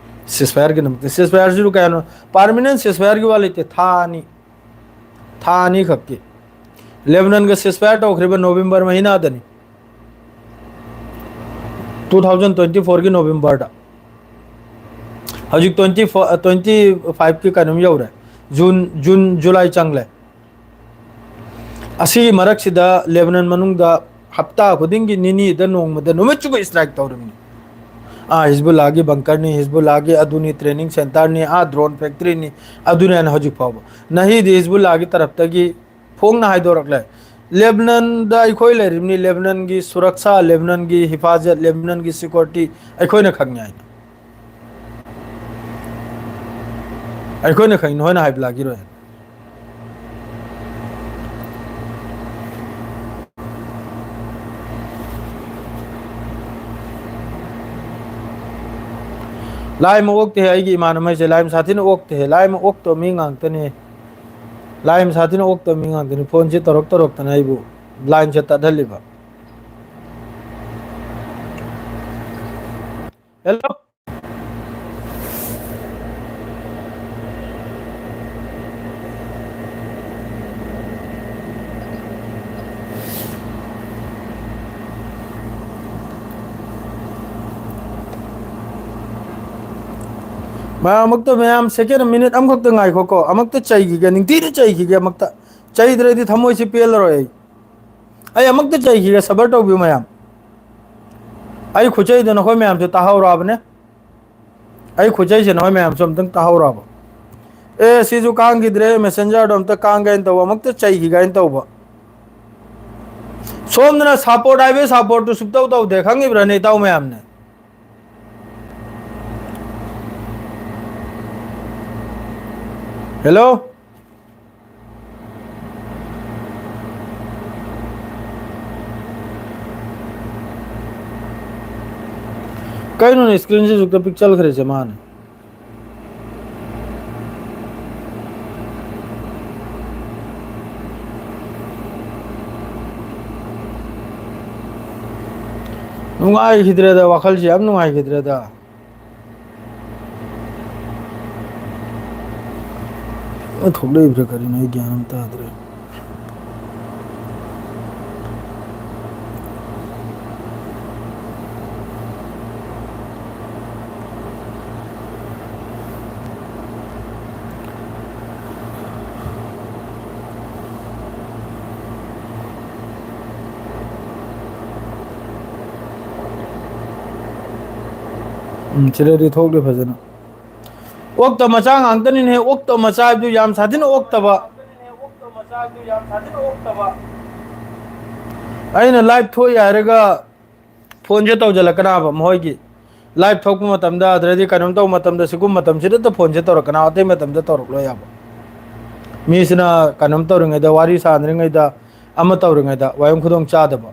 ceasefire-ꯒꯤꯗꯃꯛꯇ꯫ Ceasefire-ꯁꯤꯁꯨ ꯀꯌꯥꯅꯣ? Permanent ceasefire-ꯒꯤ ꯋꯥ ꯂꯩꯇꯦ, ꯊꯥ ꯑꯅꯤ, ꯊꯥ ꯑꯅꯤꯈꯛꯀꯤ꯫ ꯂꯦꯕꯅꯟꯒ ceasefire ꯇꯧꯈ꯭ꯔꯤꯕ ꯅꯣꯕꯦꯝꯕꯔ ꯃꯍꯤꯅꯥꯗꯅꯤ, two thousand twenty four-ꯒꯤ ꯅꯣꯕꯦꯝꯕꯔꯗ꯫ ꯍꯧꯖꯤꯛ twenty four, twenty five-ꯀꯤ ꯀꯩꯅꯣꯝ ꯌꯧꯔꯦ, ꯖꯨꯟ, ꯖꯨꯟ, ꯖꯨꯂꯥꯏ ꯆꯪꯂꯦ꯫ ꯑꯁꯤꯒꯤ ꯃꯔꯛꯁꯤꯗ ꯂꯦꯕꯅꯟ ꯃꯅꯨꯡꯗ ꯍꯞꯇꯥ ꯈꯨꯗꯤꯡꯒꯤ ꯅꯤꯅꯤꯗ, ꯅꯣꯡꯃꯗ, ꯅꯨꯃꯤꯠ ꯆꯨꯞꯄ strike ꯇꯧꯔꯤꯕꯅꯤ꯫ ꯑꯥ ꯍꯤꯖꯕꯨꯜꯂꯥꯒꯤ bunker-ꯅꯤ, ꯍꯤꯖꯕꯨꯜꯂꯥꯒꯤ ꯑꯗꯨꯅꯤ, training center-ꯅꯤ, ꯑꯥ drone factory-ꯅꯤ, ꯑꯗꯨꯅꯤ ꯍꯥꯏꯅ ꯍꯧꯖꯤꯛ ꯐꯥꯎꯕ꯫ ꯅꯍꯤꯗꯤ ꯍꯤꯖꯕꯨꯜꯂꯥꯒꯤ ꯇꯔꯞꯇꯒꯤ ꯐꯣꯡꯅ ꯍꯥꯏꯗꯣꯔꯛꯂꯦ, ꯂꯦꯕꯅꯟꯗ ꯑꯩꯈꯣꯏ ꯂꯩꯔꯤꯕꯅꯤ, ꯂꯦꯕꯅꯟꯒꯤ ꯁꯨꯔꯛꯁꯥ, ꯂꯦꯕꯅꯟꯒꯤ ꯍꯤꯐꯥꯖꯠ, ꯂꯦꯕꯅꯟꯒꯤ security ꯑꯩꯈꯣꯏꯅ ꯈꯪꯉꯤ ꯍꯥꯏꯅ꯫ ꯑꯩꯈꯣꯏꯅ ꯈꯪꯉꯤ, ꯅꯈꯣꯏꯅ ꯍꯥꯏꯕ ꯂꯥꯛꯈꯤꯔꯣꯏ꯫ ꯂꯥꯏ ꯑꯃ ꯑꯣꯛꯇꯦ, ꯑꯩꯒꯤ ꯏꯃꯥꯟꯅꯕ ꯍꯥꯏꯁꯦ ꯂꯥꯏ ꯃꯁꯥ ꯊꯤꯅ ꯑꯣꯛꯇꯦ, ꯂꯥꯏ ꯑꯃ ꯑꯣꯛꯇꯕ ꯃꯤ ꯉꯥꯛꯇꯅꯦ꯫ ꯂꯥꯏ ꯃꯁꯥ ꯊꯤꯅ ꯑꯣꯛꯇꯕ ꯃꯤ ꯉꯥꯛꯇꯅꯤ꯫ ꯐꯣꯟꯁꯦ ꯇꯧꯔꯛ ꯇꯧꯔꯛꯇꯅ ꯑꯩꯕꯨ line-ꯁꯦ ꯇꯠꯍꯜꯂꯤꯕ꯫ Hello? ꯃꯌꯥꯝ ꯑꯃꯨꯛꯇ, ꯃꯌꯥꯝ second minute ꯑꯃꯈꯛꯇ ꯉꯥꯏꯈꯣꯀꯣ, ꯑꯃꯨꯛꯇ ꯆꯩꯈꯤꯒꯦ, ꯅꯤꯡꯊꯤꯅ ꯆꯩꯈꯤꯒꯦ ꯑꯃꯨꯛꯇ꯫ ꯆꯩꯗ꯭ꯔꯗꯤ ꯊꯃꯣꯏꯁꯤ ꯄꯦꯜꯂꯔꯣꯏ ꯑꯩ꯫ ꯑꯩ ꯑꯃꯨꯛꯇ ꯆꯩꯈꯤꯒꯦ, ꯁꯕꯔ ꯇꯧꯕꯤꯌꯨ ꯃꯌꯥꯝ꯫ ꯑꯩ ꯈꯨꯆꯩꯗꯣ ꯅꯈꯣꯏ ꯃꯌꯥꯝꯁꯨ ꯇꯥꯍꯧꯔꯕꯅꯦ꯫ ꯑꯩ ꯈꯨꯆꯩꯁꯦ ꯅꯈꯣꯏ ꯃꯌꯥꯝꯁꯨ ꯑꯝꯇꯪ ꯇꯥꯍꯧꯔꯕ꯫ ꯑꯦ, ꯁꯤꯁꯨ ꯀꯥꯡꯈꯤꯗ꯭ꯔꯦ, messenger-ꯗꯣ ꯑꯝꯇ ꯀꯥꯡꯒꯦꯅ ꯇꯧꯕ, ꯑꯃꯨꯛꯇ ꯆꯩꯈꯤꯒꯦꯅ ꯇꯧꯕ꯫ ꯁꯣꯝꯗꯅ support ꯍꯥꯏꯕ support-ꯇꯨ ꯁꯨꯛꯇꯧ ꯇꯧꯗꯦ, ꯈꯪꯉꯤꯕ꯭ꯔꯥꯅꯦ ꯏꯇꯥꯎ ꯃꯌꯥꯝꯅ? Hello? ꯀꯩꯅꯣꯅꯦ, screen-ꯁꯦ ꯍꯧꯖꯤꯛꯇ ꯄꯤꯛ ꯆꯠꯈ꯭ꯔꯤꯁꯦ ꯃꯥꯅ? ꯅꯨꯡꯉꯥꯏꯈꯤꯗ꯭ꯔꯦꯗ, ꯋꯥꯈꯜꯁꯦ ꯌꯥꯝ ꯅꯨꯡꯉꯥꯏꯈꯤꯗ꯭ꯔꯦꯗ꯫ ꯊꯣꯛꯂꯛꯏꯕ꯭ꯔꯥ ꯀꯔꯤꯅꯣ, ꯑꯩ ꯒ꯭ꯌꯥꯟ ꯑꯃ ꯇꯥꯗ꯭ꯔꯦ꯫ ꯎꯝ, ꯁꯤꯗꯗꯤ ꯊꯣꯛꯂꯦ ꯐꯖꯅ꯫ ꯑꯣꯛꯇ ꯃꯆꯥ ꯉꯥꯛꯇꯅꯤꯅꯦ, ꯑꯣꯛꯇ ꯃꯆꯥ ꯍꯥꯏꯕꯗꯨ ꯌꯥꯝ ꯁꯥꯊꯤꯅ ꯑꯣꯛꯇꯕ꯫ ꯑꯩꯅ ꯂꯥꯏꯚ ꯊꯣꯛꯏ ꯍꯥꯏꯔꯒ ꯐꯣꯟꯁꯦ ꯇꯧꯁꯤꯜꯂꯛꯀꯅꯥꯕ ꯃꯈꯣꯏꯒꯤ꯫ ꯂꯥꯏꯚ ꯊꯣꯛꯄ ꯃꯇꯝꯗ, ꯑꯗꯨꯗꯩꯗꯤ ꯀꯩꯅꯣꯝ ꯇꯧꯕ ꯃꯇꯝꯗ, ꯁꯤꯒꯨꯝꯕ ꯃꯇꯝꯁꯤꯗꯇ ꯐꯣꯟꯁꯦ ꯇꯧꯔꯛꯀꯅꯥꯕ, ꯑꯇꯩ ꯃꯇꯝꯗ ꯇꯧꯔꯛꯂꯣꯏ ꯍꯥꯏꯕ꯫ ꯃꯤꯁꯤꯅ ꯀꯩꯅꯣꯝ ꯇꯧꯔꯤꯉꯩꯗ, ꯋꯥꯔꯤ ꯁꯥꯟꯅꯔꯤꯉꯩꯗ, ꯑꯃ ꯇꯧꯔꯤꯉꯩꯗ ꯋꯥꯌꯝ ꯈꯨꯗꯣꯡ ꯆꯥꯗꯕ꯫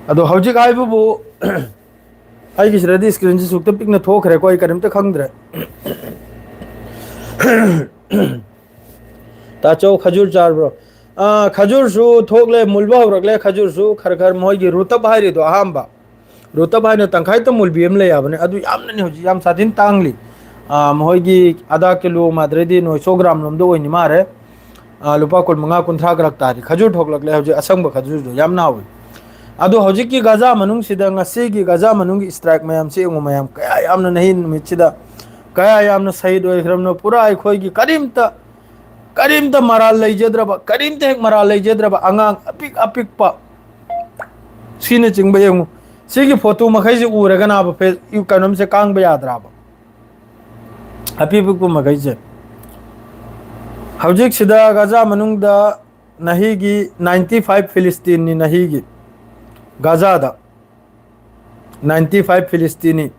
ꯑꯗꯣ ꯍꯧꯖꯤꯛ ꯍꯥꯏꯕꯕꯨ, ꯑꯩꯒꯤꯁꯤꯗꯗꯤ ꯁ꯭ꯀ꯭ꯔꯤꯟꯁꯤ ꯁꯨꯛꯇ ꯄꯤꯛꯅ ꯊꯣꯛꯈ꯭ꯔꯦꯀꯣ, ꯑꯩ ꯀꯔꯤꯝꯇ ꯈꯪꯗ꯭ꯔꯦ꯫ ꯇꯥꯆꯧ, ꯈꯖꯨꯔ ꯆꯥꯔꯕ꯭ꯔꯣ? ꯑꯥ, ꯈꯖꯨꯔꯁꯨ ꯊꯣꯛꯂꯦ, ꯃꯨꯜꯕ ꯍꯧꯔꯛꯂꯦ꯫ ꯈꯖꯨꯔꯁꯨ ꯈꯔ ꯈꯔ ꯃꯣꯏꯒꯤ ꯔꯨꯇꯕ ꯍꯥꯏꯔꯤꯗꯣ ꯑꯍꯥꯟꯕ, ꯔꯨꯇꯕ ꯍꯥꯏꯅ ꯇꯪꯈꯥꯏꯇ ꯃꯨꯜꯕꯤ ꯑꯃ ꯂꯩ ꯍꯥꯏꯕꯅꯦ, ꯑꯗꯨ ꯌꯥꯝꯅꯅꯤ ꯍꯧꯖꯤꯛ ꯌꯥꯝ ꯁꯥꯊꯤꯅ ꯇꯥꯡꯂꯤ꯫ ꯑꯥ, ꯃꯈꯣꯏꯒꯤ ꯑꯗꯥ ꯀꯤꯂꯣ ꯃꯥꯗ꯭ꯔꯦꯗꯤ ꯅꯣꯏ ꯁꯣ ꯒ꯭ꯔꯥꯝ ꯂꯣꯝꯗ ꯑꯣꯏꯅꯤ ꯃꯥꯔꯦ꯫ ꯑꯥ, ꯂꯨꯄꯥ ꯀꯨꯟ ꯃꯉꯥ, ꯀꯨꯟꯊ꯭ꯔꯥ ꯈꯔ ꯇꯥꯔꯤ꯫ ꯈꯖꯨꯔ ꯊꯣꯛꯂꯛꯂꯦ ꯍꯧꯖꯤꯛ, ꯑꯁꯪꯕ ꯈꯖꯨꯔꯗꯣ ꯌꯥꯝ ꯅꯥꯎꯏ꯫ ꯑꯗꯣ ꯍꯧꯖꯤꯛꯀꯤ ꯒꯥꯖꯥ ꯃꯅꯨꯡꯁꯤꯗ, ꯉꯁꯤꯒꯤ ꯒꯥꯖꯥ ꯃꯅꯨꯡꯒꯤ ꯏꯁꯇ꯭ꯔꯥꯏꯛ ꯃꯌꯥꯝꯁꯤ ꯌꯦꯡꯉꯨ ꯃꯌꯥꯝ, ꯀꯌꯥ ꯌꯥꯝꯅ ꯅꯍꯤ ꯅꯨꯃꯤꯠꯁꯤꯗ ꯀꯌꯥ ꯌꯥꯝꯅ ꯁꯍꯤꯗ ꯑꯣꯏꯈ꯭ꯔꯕꯅꯣ꯫ ꯄꯨꯔꯥ ꯑꯩꯈꯣꯏꯒꯤ ꯀꯔꯤꯝꯇ, ꯀꯔꯤꯝꯇ ꯃꯔꯥꯜ ꯂꯩꯖꯗ꯭ꯔꯕ, ꯀꯔꯤꯝꯇ ꯍꯦꯛ ꯃꯔꯥꯜ ꯂꯩꯖꯗ꯭ꯔꯕ ꯑꯉꯥꯡ ꯑꯄꯤꯛ ꯑꯄꯤꯛꯄ ꯁꯤꯅꯆꯤꯡꯕ ꯌꯦꯡꯉꯨ꯫ ꯁꯤꯒꯤ ꯐꯣꯇꯣ ꯃꯈꯩꯁꯤ ꯎꯔꯒꯅꯥꯕ ꯐꯦ-, ꯀꯩꯅꯣꯝꯁꯦ ꯀꯥꯡꯕ ꯌꯥꯗ꯭ꯔꯕ꯫ ꯑꯄꯤꯛ ꯑꯄꯤꯛꯄ ꯃꯈꯩꯁꯦ꯫ ꯍꯧꯖꯤꯛꯁꯤꯗ ꯒꯥꯖꯥ ꯃꯅꯨꯡꯗ ꯅꯍꯤꯒꯤ ninety five ꯐꯤꯂꯤꯁꯇꯤꯟꯅꯤ, ꯅꯍꯤꯒꯤ ꯒꯥꯖꯥꯗ ninety five ꯐꯤꯂꯤꯁꯇꯤꯅꯤ꯫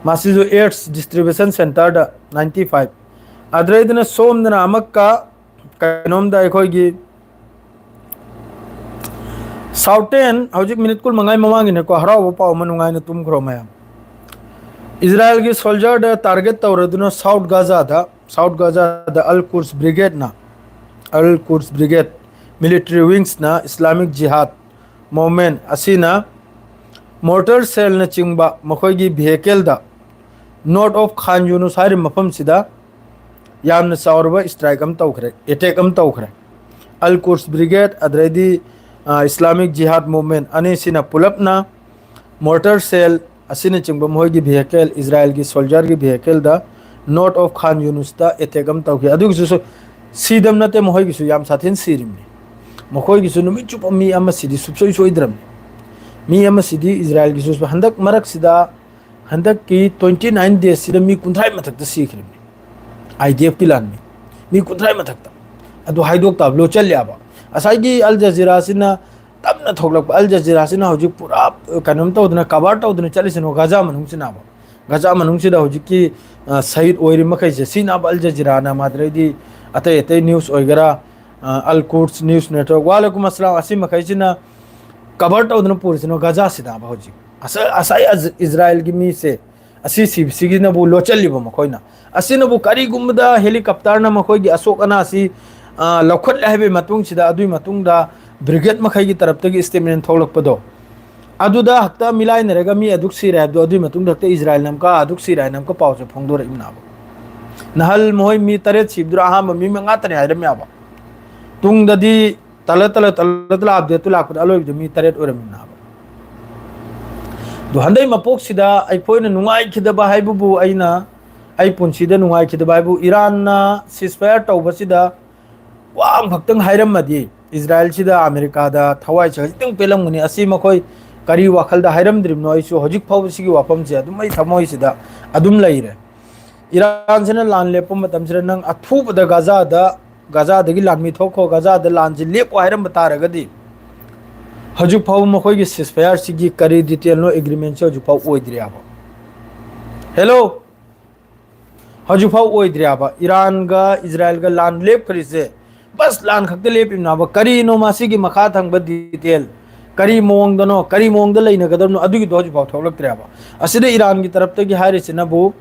ꯃꯁꯤꯁꯨ ꯑꯦꯗꯁ ꯗꯤꯁꯇ꯭ꯔꯤꯕ꯭ꯌꯨꯁꯟ ꯁꯦꯟꯇꯔꯗ ninety five꯫ ꯑꯗꯨꯗꯩꯗꯨꯅ ꯁꯣꯝꯗꯅ ꯑꯃꯛꯀ ꯀꯩꯅꯣꯝꯗ ꯑꯩꯈꯣꯏꯒꯤ ꯁꯥꯎꯇꯦꯟ, ꯍꯧꯖꯤꯛ ꯃꯤꯅꯤꯠ ꯀꯨꯟꯃꯉꯥꯒꯤ ꯃꯃꯥꯡꯒꯤꯅꯦꯀꯣ, ꯍꯔꯥꯎꯕ ꯄꯥꯎ ꯑꯃ, ꯅꯨꯡꯉꯥꯏꯅ ꯇꯨꯝꯈ꯭ꯔꯣ ꯃꯌꯥꯝ꯫ ꯏꯖꯔꯥꯌꯦꯜꯒꯤ ꯁꯣꯜꯖꯔꯗ ꯇꯥꯔꯒꯦꯠ ꯇꯧꯔꯗꯨꯅ ꯁꯥꯎꯠ ꯒꯥꯖꯥꯗ, ꯁꯥꯎꯠ ꯒꯥꯖꯥꯗ ꯑꯜ ꯀꯨꯔꯁ ꯕ꯭ꯔꯤꯒꯦꯗꯅ, ꯑꯜ ꯀꯨꯔꯁ ꯕ꯭ꯔꯤꯒꯦꯗ ꯃꯤꯂꯤꯇꯔꯤ ꯋꯤꯡꯁꯅ ꯏꯁꯂꯥꯃꯤꯛ ꯖꯤꯍꯥꯗ ꯃꯣꯃꯦꯟ ꯑꯁꯤꯅ Mortar shellꯅꯆꯤꯡꯕ ꯃꯈꯣꯏꯒꯤ vehicleꯗ North of Khan Yunus ꯍꯥꯏꯔꯤꯕ ꯃꯐꯝꯁꯤꯗ ꯌꯥꯝꯅ ꯆꯥꯎꯔꯕ strike ꯑꯃ ꯇꯧꯈ꯭ꯔꯦ, attack ꯑꯃ ꯇꯧꯈ꯭ꯔꯦ꯫ Al Quds Brigade ꯑꯗꯩꯗꯤ Islamic Jihad Movement ꯑꯅꯤꯁꯤꯅ ꯄꯨꯂꯞꯅ mortar shell ꯑꯁꯤꯅꯆꯤꯡꯕ ꯃꯈꯣꯏꯒꯤ vehicle, ꯏꯖꯔꯥꯏꯜꯒꯤ soldierꯒꯤ vehicleꯗ North of Khan Yunusꯇ attack ꯑꯃ ꯇꯧꯈꯤ꯫ ꯑꯗꯨꯒꯤꯁꯨ ꯁꯤꯗꯕ ꯅꯠꯇꯦ, ꯃꯈꯣꯏꯒꯤꯁꯨ ꯌꯥꯝ ꯁꯥꯊꯤꯅ ꯁꯤꯔꯤꯕꯅꯤ꯫ ꯃꯈꯣꯏꯒꯤꯁꯨ ꯅꯨꯃꯤꯠ ꯆꯨꯞꯄ ꯃꯤ ꯑꯃ ꯁꯤꯗꯤ ꯁꯨꯡꯁꯣꯏ ꯁꯣꯏꯗ꯭ꯔꯕꯅꯤ꯫ ꯃꯤ ꯑꯃ ꯁꯤꯗꯤ ꯏꯖꯔꯥꯏꯜꯒꯤꯁꯨ ꯍꯟꯗꯛ ꯃꯔꯛꯁꯤꯗ, ꯍꯟꯗꯛꯀꯤ twenty nine daysꯁꯤꯗ ꯃꯤ ꯀꯨꯟꯊ꯭ꯔꯥ ꯃꯊꯛꯇ ꯁꯤꯈ꯭ꯔꯤꯕꯅꯤ꯫ IDFꯀꯤ ꯂꯥꯟꯃꯤ ꯃꯤ ꯀꯨꯟꯊ꯭ꯔꯥ ꯃꯊꯛꯇ꯫ ꯑꯗꯨ ꯍꯥꯏꯗꯣꯛꯇꯕ ꯂꯣꯠꯆꯜꯂꯦꯕ꯫ ꯉꯁꯥꯏꯒꯤ Al Jazeeraꯁꯤꯅ ꯇꯞꯅ ꯊꯣꯛꯂꯛꯄ, Al Jazeeraꯁꯤꯅ ꯍꯧꯖꯤꯛ ꯄꯨꯔꯥ ꯀꯩꯅꯣꯝ ꯇꯧꯗꯅ cover ꯇꯧꯗꯅ ꯆꯠꯂꯤꯁꯤꯅꯣ ꯒꯥꯖꯥ ꯃꯅꯨꯡꯁꯤꯅꯕ꯫ ꯒꯥꯖꯥ ꯃꯅꯨꯡꯁꯤꯗ ꯍꯧꯖꯤꯛꯀꯤ ꯁꯍꯤꯗ ꯑꯣꯏꯔꯤ ꯃꯈꯩꯁꯦ ꯁꯤꯅꯕ Al Jazeeraꯅ ꯃꯥꯗ꯭ꯔꯩꯗꯤ ꯑꯇꯩ ꯑꯇꯩ news ꯑꯣꯏꯒꯦꯔꯥ, Al Quds News Network, ꯋꯥꯂꯩꯀꯨꯝ ꯑꯁꯂꯥꯝ, ꯑꯁꯤ ꯃꯈꯩꯁꯤꯅ cover ꯇꯧꯗꯅ ꯄꯨꯔꯤꯁꯤꯅꯣ ꯒꯥꯖꯥꯁꯤꯗꯕ ꯍꯧꯖꯤꯛ꯫ ꯉꯁꯥꯏ ꯏꯖꯔꯥꯏꯜꯒꯤ ꯃꯤꯁꯦ ꯑꯁꯤ ꯁꯤꯕꯁꯤꯒꯤꯅꯕꯨ ꯂꯣꯠꯆꯜꯂꯤꯕ ꯃꯈꯣꯏꯅ꯫ ꯑꯁꯤꯅꯕꯨ ꯀꯔꯤꯒꯨꯝꯕꯗ helicopterꯅ ꯃꯈꯣꯏꯒꯤ ꯑꯁꯣꯛ ꯑꯅꯥꯁꯤ ꯂꯧꯈꯠꯂꯦ ꯍꯥꯏꯕꯒꯤ ꯃꯇꯨꯡꯁꯤꯗ, ꯑꯗꯨꯒꯤ ꯃꯇꯨꯡꯗ brigade ꯃꯈꯩꯒꯤ ꯇꯔꯞꯇꯒꯤ statement ꯊꯣꯛꯂꯛꯄꯗꯣ, ꯑꯗꯨꯗ ꯍꯛꯇ ꯃꯤꯂꯥꯏꯅꯔꯒ ꯃꯤ ꯑꯗꯨꯛ ꯁꯤꯔꯦ ꯍꯥꯏꯕꯗꯣ, ꯑꯗꯨꯒꯤ ꯃꯇꯨꯡꯗ ꯍꯛꯇ ꯏꯖꯔꯥꯏꯜꯅ ꯑꯃꯨꯛꯀ ꯑꯗꯨꯛ ꯁꯤꯔꯦ ꯍꯥꯏꯅ ꯑꯃꯨꯛꯀ ꯄꯥꯎꯁꯦ ꯐꯣꯡꯗꯣꯔꯛꯏꯕꯅꯦꯕ꯫ ꯅꯍꯥꯟ ꯃꯈꯣꯏ ꯃꯤ ꯇꯔꯦꯠ ꯁꯤꯕꯗꯨꯗ ꯑꯍꯥꯟꯕ ꯃꯤ ꯃꯉꯥ ꯇꯅꯤ ꯍꯥꯏꯔꯝꯃꯦꯕ꯫ ꯇꯨꯡꯗꯗꯤ ꯇꯂ ꯇꯂ ꯇꯂ ꯇꯂ updateꯇꯨ ꯂꯥꯛꯄꯗ ꯑꯂꯣꯏꯕꯗ ꯃꯤ ꯇꯔꯦꯠ ꯑꯣꯏꯔꯝꯃꯤꯅꯦꯕ꯫ ꯑꯗꯣ ꯍꯟꯗꯛ ꯃꯄꯣꯛꯁꯤꯗ ꯑꯩꯈꯣꯏꯅ ꯅꯨꯡꯉꯥꯏꯈꯤꯗꯕ ꯍꯥꯏꯕꯕꯨ, ꯑꯩꯅ ꯑꯩ ꯄꯨꯟꯁꯤꯗ ꯅꯨꯡꯉꯥꯏꯈꯤꯗꯕ ꯍꯥꯏꯕꯨ, ꯏꯔꯥꯟꯅ ceasefire ꯇꯧꯕꯁꯤꯗ ꯋꯥ ꯑꯃꯈꯛꯇꯪ ꯍꯥꯏꯔꯝꯃꯗꯤ, ꯏꯖꯔꯥꯏꯜꯁꯤꯗ, ꯑꯃꯦꯔꯤꯀꯥꯗ ꯊꯋꯥꯏꯁꯦ ꯈꯖꯤꯛꯇꯪ ꯄꯦꯜꯂꯝꯒꯅꯤ꯫ ꯑꯁꯤ ꯃꯈꯣꯏ ꯀꯔꯤ ꯋꯥꯈꯜꯗ ꯍꯥꯏꯔꯝꯗ꯭ꯔꯤꯕꯅꯣ, ꯑꯩꯁꯨ ꯍꯧꯖꯤꯛ ꯐꯥꯎꯕ ꯁꯤꯒꯤ ꯋꯥꯐꯝꯁꯦ ꯑꯗꯨꯝ ꯑꯩ ꯊꯃꯣꯏꯁꯤꯗ ꯑꯗꯨꯝ ꯂꯩꯔꯦ꯫ ꯏꯔꯥꯟꯁꯤꯅ ꯂꯥꯟ ꯂꯦꯞꯄ ꯃꯇꯝꯁꯤꯗ ꯅꯪ ꯑꯊꯨꯕꯗ ꯒꯥꯖꯥꯗ, ꯒꯥꯖꯥꯗꯒꯤ ꯂꯥꯟꯃꯤ ꯊꯣꯛꯈꯣ, ꯒꯥꯖꯥꯗ ꯂꯥꯟꯁꯤ ꯂꯦꯞꯄꯣ ꯍꯥꯏꯔꯝꯕ ꯇꯥꯔꯒꯗꯤ, ꯍꯧꯖꯤꯛ ꯐꯥꯎꯕ ꯃꯈꯣꯏꯒꯤ ceasefireꯁꯤꯒꯤ ꯀꯔꯤ detailꯅꯣ, agreementꯁꯦ ꯍꯧꯖꯤꯛ ꯐꯥꯎ ꯑꯣꯏꯗ꯭ꯔꯤꯕ꯫ Hello, ꯍꯧꯖꯤꯛ ꯐꯥꯎ ꯑꯣꯏꯗ꯭ꯔꯤꯕ꯫ ꯏꯔꯥꯟꯒ ꯏꯖꯔꯥꯏꯜꯒ ꯂꯥꯟ ꯂꯦꯞꯈ꯭ꯔꯤꯁꯦ, ꯕꯁ ꯂꯥꯟ ꯈꯛꯇ ꯂꯦꯞꯄꯤꯕꯅꯦꯕ꯫ ꯀꯔꯤꯅꯣ ꯃꯁꯤꯒꯤ ꯃꯈꯥ ꯊꯪꯕ detail? ꯀꯔꯤ ꯃꯑꯣꯡꯗꯅꯣ, ꯀꯔꯤ ꯃꯑꯣꯡꯗ ꯂꯩꯅꯒꯗꯕꯅꯣ, ꯑꯗꯨꯒꯤꯗꯣ ꯍꯧꯖꯤꯛ ꯐꯥꯎ ꯊꯣꯛꯂꯛꯇ꯭ꯔꯦꯕ꯫ ꯑꯁꯤꯗ ꯏꯔꯥꯟꯒꯤ ꯇꯔꯞꯇꯒꯤ ꯍꯥꯏꯔꯤꯁꯤꯅꯕꯨ,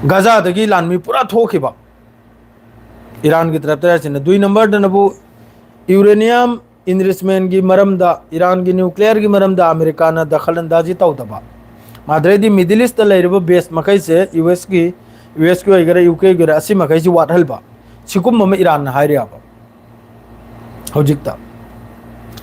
ꯒꯥꯖꯥꯗꯒꯤ ꯂꯥꯟꯃꯤ ꯄꯨꯔꯥ ꯊꯣꯛꯈꯤꯕ꯫ ꯏꯔꯥꯟꯒꯤ ꯇꯔꯞꯇ ꯍꯥꯏꯔꯤꯁꯤꯅ꯫ ꯗꯨꯏ ꯅꯝꯕꯔꯗꯅꯕꯨ uranium enrichment ꯒꯤ ꯃꯔꯝꯗ, ꯏꯔꯥꯟꯒꯤ nuclear ꯒꯤ ꯃꯔꯝꯗ ꯑꯃꯦꯔꯤꯀꯥꯅ ꯗꯈꯜ ꯑꯟꯗꯥꯖꯤ ꯇꯧꯗꯕ, ꯃꯥꯗ꯭ꯔꯦꯗꯤ Middle East ꯇ ꯂꯩꯔꯤꯕ base ꯃꯈꯩꯁꯦ, ꯌꯨ ꯑꯦꯁ ꯀꯤ, ꯌꯨ ꯑꯦꯁ ꯀꯤ ꯑꯣꯏꯒꯦꯔꯥ, ꯌꯨ ꯀꯦ ꯑꯣꯏꯒꯦꯔꯥ, ꯑꯁꯤ ꯃꯈꯩꯁꯤ ꯋꯥꯠꯍꯟꯕ, ꯁꯤꯒꯨꯝꯕ ꯑꯃ ꯏꯔꯥꯟꯅ ꯍꯥꯏꯔꯤꯕ ꯍꯧꯖꯤꯛꯇ꯫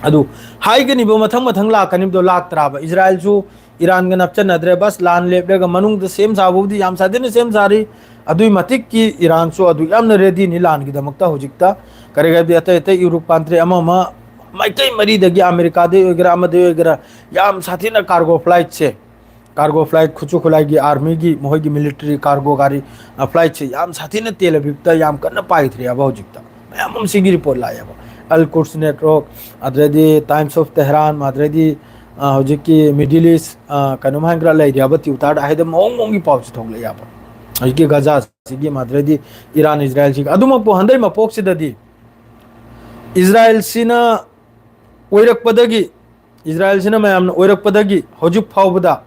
ꯑꯗꯨ ꯍꯥꯏꯒꯅꯤꯕ, ꯃꯊꯪ ꯃꯊꯪ ꯂꯥꯛꯀꯅꯤꯕꯗꯣ ꯂꯥꯛꯇ꯭ꯔꯥꯕ? ꯏꯖꯔꯥꯏꯜꯁꯨ ꯏꯔꯥꯟꯒ ꯅꯞꯆꯟꯅꯗ꯭ꯔꯦ, ꯕꯁ ꯂꯥꯟ ꯂꯦꯞꯂꯒ ꯃꯅꯨꯡꯗ ꯁꯦꯝ ꯁꯥꯕꯕꯨꯗꯤ ꯌꯥꯝ ꯁꯥꯊꯤꯅ ꯁꯦꯝ ꯁꯥꯔꯤ, ꯑꯗꯨꯏ ꯃꯇꯤꯛꯀꯤ ꯏꯔꯥꯟꯁꯨ ꯑꯗꯨ ꯌꯥꯝꯅ ready ꯅꯤ ꯂꯥꯟꯒꯤꯗꯃꯛꯇ ꯍꯧꯖꯤꯛꯇ꯫ ꯀꯔꯤ ꯍꯥꯏꯕꯗꯤ ꯑꯇꯩ ꯑꯇꯩ ꯌꯨꯔꯣꯞ country ꯑꯃ ꯑꯃ ꯃꯥꯏꯀꯩ ꯃꯔꯤꯗꯒꯤ, ꯑꯃꯦꯔꯤꯀꯥꯗꯩ ꯑꯣꯏꯒꯦꯔꯥ ꯑꯃꯗꯩ ꯑꯣꯏꯒꯦꯔꯥ, ꯌꯥꯝ ꯁꯥꯊꯤꯅ cargo flight ꯁꯦ, cargo flight, ꯈꯨꯠꯁꯨ ꯈꯨꯠꯂꯥꯏꯒꯤ army ꯒꯤ, ꯃꯈꯣꯏꯒꯤ military cargo ꯒꯥꯔꯤ, ꯑ, flight ꯁꯦ ꯌꯥꯝ ꯁꯥꯊꯤꯅ ꯇꯦꯜ ꯑꯕꯤꯕꯇ ꯌꯥꯝ ꯀꯟꯅ ꯄꯥꯏꯊꯔꯛꯑꯦꯕ ꯍꯧꯖꯤꯛꯇ꯫ ꯃꯌꯥꯝ ꯑꯃ ꯁꯤꯒꯤ report ꯂꯥꯛꯑꯦꯕ꯫ Al Quds Network, ꯑꯗꯨꯗꯩꯗꯤ Times of Tehran, ꯑꯗꯨꯗꯩꯗꯤ, ꯑ, ꯍꯧꯖꯤꯛꯀꯤ Middle East, ꯑ, ꯀꯩꯅꯣꯝ ꯍꯥꯏꯒ꯭ꯔꯥ ꯂꯩꯔꯤꯑꯕ, Twitter ꯗ ꯍꯥꯏꯗꯤ ꯃꯑꯣꯡ ꯃꯑꯣꯡꯒꯤ ꯄꯥꯎꯁꯦ ꯊꯣꯛꯂꯛꯑꯦꯕ꯫ ꯍꯧꯖꯤꯛꯀꯤ ꯒꯖꯥꯁꯤꯒꯤ, ꯃꯥꯗ꯭ꯔꯗꯤ ꯏꯔꯥꯟ ꯏꯖꯔꯥꯏꯜꯁꯤꯒꯤ꯫ ꯑꯗꯨꯃꯛꯄꯨ ꯍꯟꯗꯛ ꯃꯄꯣꯛꯁꯤꯗꯗꯤ ꯏꯖꯔꯥꯏꯜꯁꯤꯅ ꯑꯣꯏꯔꯛꯄꯗꯒꯤ, ꯏꯖꯔꯥꯏꯜꯁꯤꯅ ꯃꯌꯥꯝꯅ ꯑꯣꯏꯔꯛꯄꯗꯒꯤ ꯍꯧꯖꯤꯛ ꯐꯥꯎꯕꯗ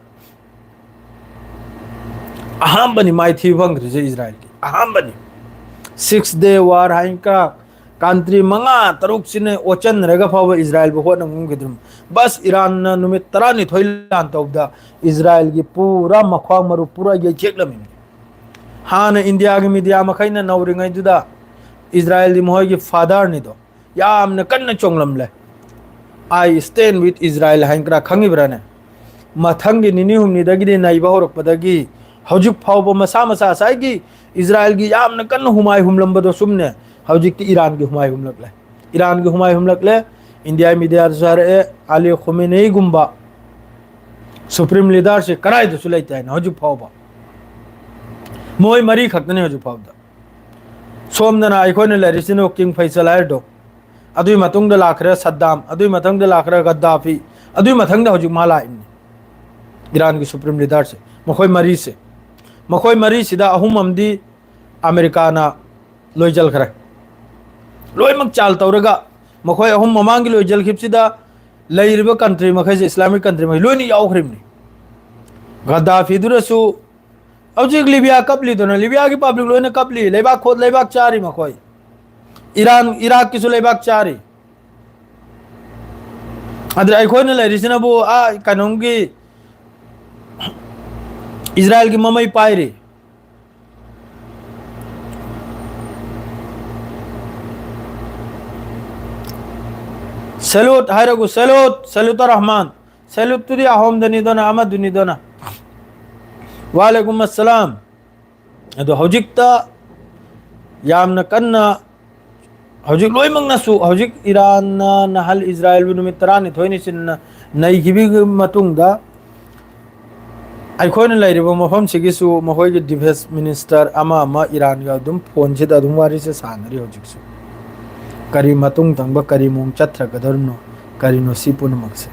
ꯑꯍꯥꯟꯕꯅꯤ ꯃꯥꯏꯊꯤꯕ ꯐꯪꯗ꯭ꯔꯤꯁꯦ ꯏꯖꯔꯥꯏꯜꯒꯤ꯫ ꯑꯍꯥꯟꯕꯅꯤ꯫ Six Day War ꯍꯥꯏꯅ country ꯃꯉꯥ ꯇꯔꯨꯛꯁꯤꯅ ꯑꯣꯠꯆꯟꯅꯔꯒ ꯐꯥꯎꯕ ꯏꯖꯔꯥꯏꯜꯕꯨ ꯍꯣꯠꯅꯕ ꯉꯝꯈꯤꯗ꯭ꯔꯤꯕ꯫ ꯕꯁ ꯏꯔꯥꯟꯅ ꯅꯨꯃꯤꯠ ꯇꯔꯥꯅꯤꯊꯣꯏ ꯂꯥꯟ ꯇꯧꯕꯗ ꯏꯖꯔꯥꯏꯜꯒꯤ ꯄꯨꯔꯥ ꯃꯈ꯭ꯋꯥꯡ ꯃꯔꯨ ꯄꯨꯔꯥ ꯌꯩꯊꯦꯛꯂꯝꯃꯤꯅꯤ꯫ ꯍꯥꯟꯅ ꯏꯟꯗꯤꯌꯥꯒꯤ media ꯃꯈꯩꯅ ꯅꯧꯔꯤꯉꯩꯗꯨꯗ ꯏꯖꯔꯥꯏꯜꯗꯤ ꯃꯈꯣꯏꯒꯤ father ꯅꯤꯗꯣ, ꯌꯥꯝꯅ ꯀꯟꯅ ꯆꯣꯡꯂꯝꯂꯦ꯫ "I stand with Israel" ꯍꯥꯏꯅ ꯈꯔ ꯈꯪꯉꯤꯕ꯭ꯔꯥꯅꯦ? ꯃꯊꯪꯒꯤ ꯅꯤꯅꯤ ꯍꯨꯝꯅꯤꯗꯒꯤꯗꯤ ꯅꯩꯕ ꯍꯧꯔꯛꯄꯗꯒꯤ ꯍꯧꯖꯤꯛ ꯐꯥꯎꯕ ꯃꯁꯥ ꯃꯁꯥ ꯉꯁꯥꯏꯒꯤ ꯏꯖꯔꯥꯏꯜꯒꯤ ꯌꯥꯝꯅ ꯀꯟꯅ ꯍꯨꯃꯥꯏ ꯍꯨꯝꯂꯝꯕꯗꯣ ꯆꯨꯝꯅꯦ, ꯍꯧꯖꯤꯛꯇꯤ ꯏꯔꯥꯟꯒꯤ ꯍꯨꯃꯥꯏ ꯍꯨꯝꯂꯛꯂꯦ꯫ ꯏꯔꯥꯟꯒꯤ ꯍꯨꯃꯥꯏ ꯍꯨꯝꯂꯛꯂꯦ꯫ ꯏꯟꯗꯤꯌꯥ media ꯗꯁꯨ ꯍꯥꯏꯔꯛꯑꯦ, ꯑꯂꯤ ꯈꯣꯃꯦꯅꯦꯒꯨꯝꯕ supreme leader ꯁꯦ ꯀꯗꯥꯏꯗꯁꯨ ꯂꯩꯇꯦ ꯍꯥꯏꯅ ꯍꯧꯖꯤꯛ ꯐꯥꯎꯕ꯫ ꯃꯣꯏ ꯃꯔꯤ ꯈꯛꯇꯅꯤ ꯍꯧꯖꯤꯛ ꯐꯥꯎꯕꯗ꯫ ꯁꯣꯝꯗꯅ ꯑꯩꯈꯣꯏꯅ ꯂꯩꯔꯤꯁꯤꯅ King Faisal ꯍꯥꯏꯔꯤꯗꯣ꯫ ꯑꯗꯨꯒꯤ ꯃꯇꯨꯡꯗ ꯂꯥꯛꯈ꯭ꯔꯦ ꯁꯗꯥꯝ, ꯑꯗꯨꯒꯤ ꯃꯊꯪꯗ ꯂꯥꯛꯈ꯭ꯔꯦ ꯒꯗꯥꯐꯤ, ꯑꯗꯨꯒꯤ ꯃꯊꯪꯗ ꯍꯧꯖꯤꯛ ꯃꯥ ꯂꯥꯛꯏꯕꯅꯤ꯫ ꯏꯔꯥꯟꯒꯤ supreme leader ꯁꯦ꯫ ꯃꯈꯣꯏ ꯃꯔꯤꯁꯦ꯫ ꯃꯈꯣꯏ ꯃꯔꯤꯁꯤꯗ ꯑꯍꯨꯝ ꯑꯃꯗꯤ ꯑꯃꯦꯔꯤꯀꯥꯅ ꯂꯣꯏꯖꯜꯈ꯭ꯔꯦ꯫ ꯂꯣꯏꯅꯃꯛ ꯆꯥꯜ ꯇꯧꯔꯒ ꯃꯈꯣꯏ ꯑꯍꯨꯝ ꯃꯃꯥꯡꯒꯤ ꯂꯣꯏꯖꯜꯈꯤꯕꯁꯤꯗ ꯂꯩꯔꯤꯕ country ꯃꯈꯩꯁꯦ, Islamic country ꯃꯈꯩ ꯂꯣꯏꯅ ꯌꯥꯎꯈ꯭ꯔꯤꯕꯅꯤ꯫ ꯒꯗꯥꯐꯤꯗꯨꯅꯁꯨ ꯍꯧꯖꯤꯛ ꯂꯤꯕꯤꯌꯥ ꯀꯞꯂꯤꯗꯨꯅ, ꯂꯤꯕꯤꯌꯥꯒꯤ public ꯂꯣꯏꯅ ꯀꯞꯂꯤ, ꯂꯩꯕꯥꯛ ꯈꯣꯠ ꯂꯩꯕꯥꯛ ꯆꯥꯔꯤ ꯃꯈꯣꯏ꯫ ꯏꯔꯥꯟ, ꯏꯔꯥꯛꯀꯤꯁꯨ ꯂꯩꯕꯥꯛ ꯆꯥꯔꯤ꯫ ꯑꯗꯨꯗ ꯑꯩꯈꯣꯏꯅ ꯂꯩꯔꯤꯁꯤꯅꯕꯨ ꯑꯥ ꯀꯩꯅꯣꯝꯒꯤ ꯏꯖꯔꯥꯏꯜꯒꯤ ꯃꯃꯩ ꯄꯥꯏꯔꯤ꯫ ꯁꯦꯂꯨꯠ ꯍꯥꯏꯔꯒ ꯁꯦꯂꯨꯠ ꯁꯦꯂꯨꯠ ꯔꯍꯃꯥꯟ꯫ ꯁꯦꯂꯨꯠꯇꯨꯗꯤ ꯑꯍꯣꯝꯗꯅꯤꯗꯅ ꯑꯃꯗꯨꯅꯤꯗꯅ꯫ ꯋꯥꯂꯦꯀꯨꯝ ꯑꯁꯂꯥꯝ꯫ ꯑꯗꯣ ꯍꯧꯖꯤꯛꯇ ꯌꯥꯝꯅ ꯀꯟꯅ ꯍꯧꯖꯤꯛ ꯂꯣꯏꯅꯃꯛꯅꯁꯨ ꯍꯧꯖꯤꯛ ꯏꯔꯥꯟꯅ ꯅꯍꯜ ꯏꯖꯔꯥꯏꯜꯕꯨ ꯅꯨꯃꯤꯠ ꯇꯔꯥꯅꯤꯊꯣꯏꯅꯤ ꯆꯤꯟꯅ ꯅꯩꯈꯤꯕꯒꯤ ꯃꯇꯨꯡꯗ ꯑꯩꯈꯣꯏꯅ ꯂꯩꯔꯤꯕ ꯃꯐꯝꯁꯤꯒꯤꯁꯨ ꯃꯈꯣꯏꯒꯤ ꯗꯤꯐꯦꯟꯁ ꯃꯤꯅꯤꯁꯇꯔ ꯑꯃ ꯑꯃ ꯏꯔꯥꯟꯒ ꯑꯗꯨꯝ ꯐꯣꯟꯁꯤꯗ ꯑꯗꯨꯝ ꯋꯥꯔꯤꯁꯦ ꯁꯥꯟꯅꯔꯤ ꯍꯧꯖꯤꯛꯁꯨ꯫ ꯀꯔꯤ ꯃꯇꯨꯡ ꯇꯝꯕ ꯀꯔꯤ ꯃꯑꯣꯡ ꯆꯠꯊꯔꯛꯀꯗꯧꯔꯤꯅꯣ ꯀꯔꯤꯅꯣ ꯁꯤ ꯄꯨꯝꯅꯃꯛꯁꯦ꯫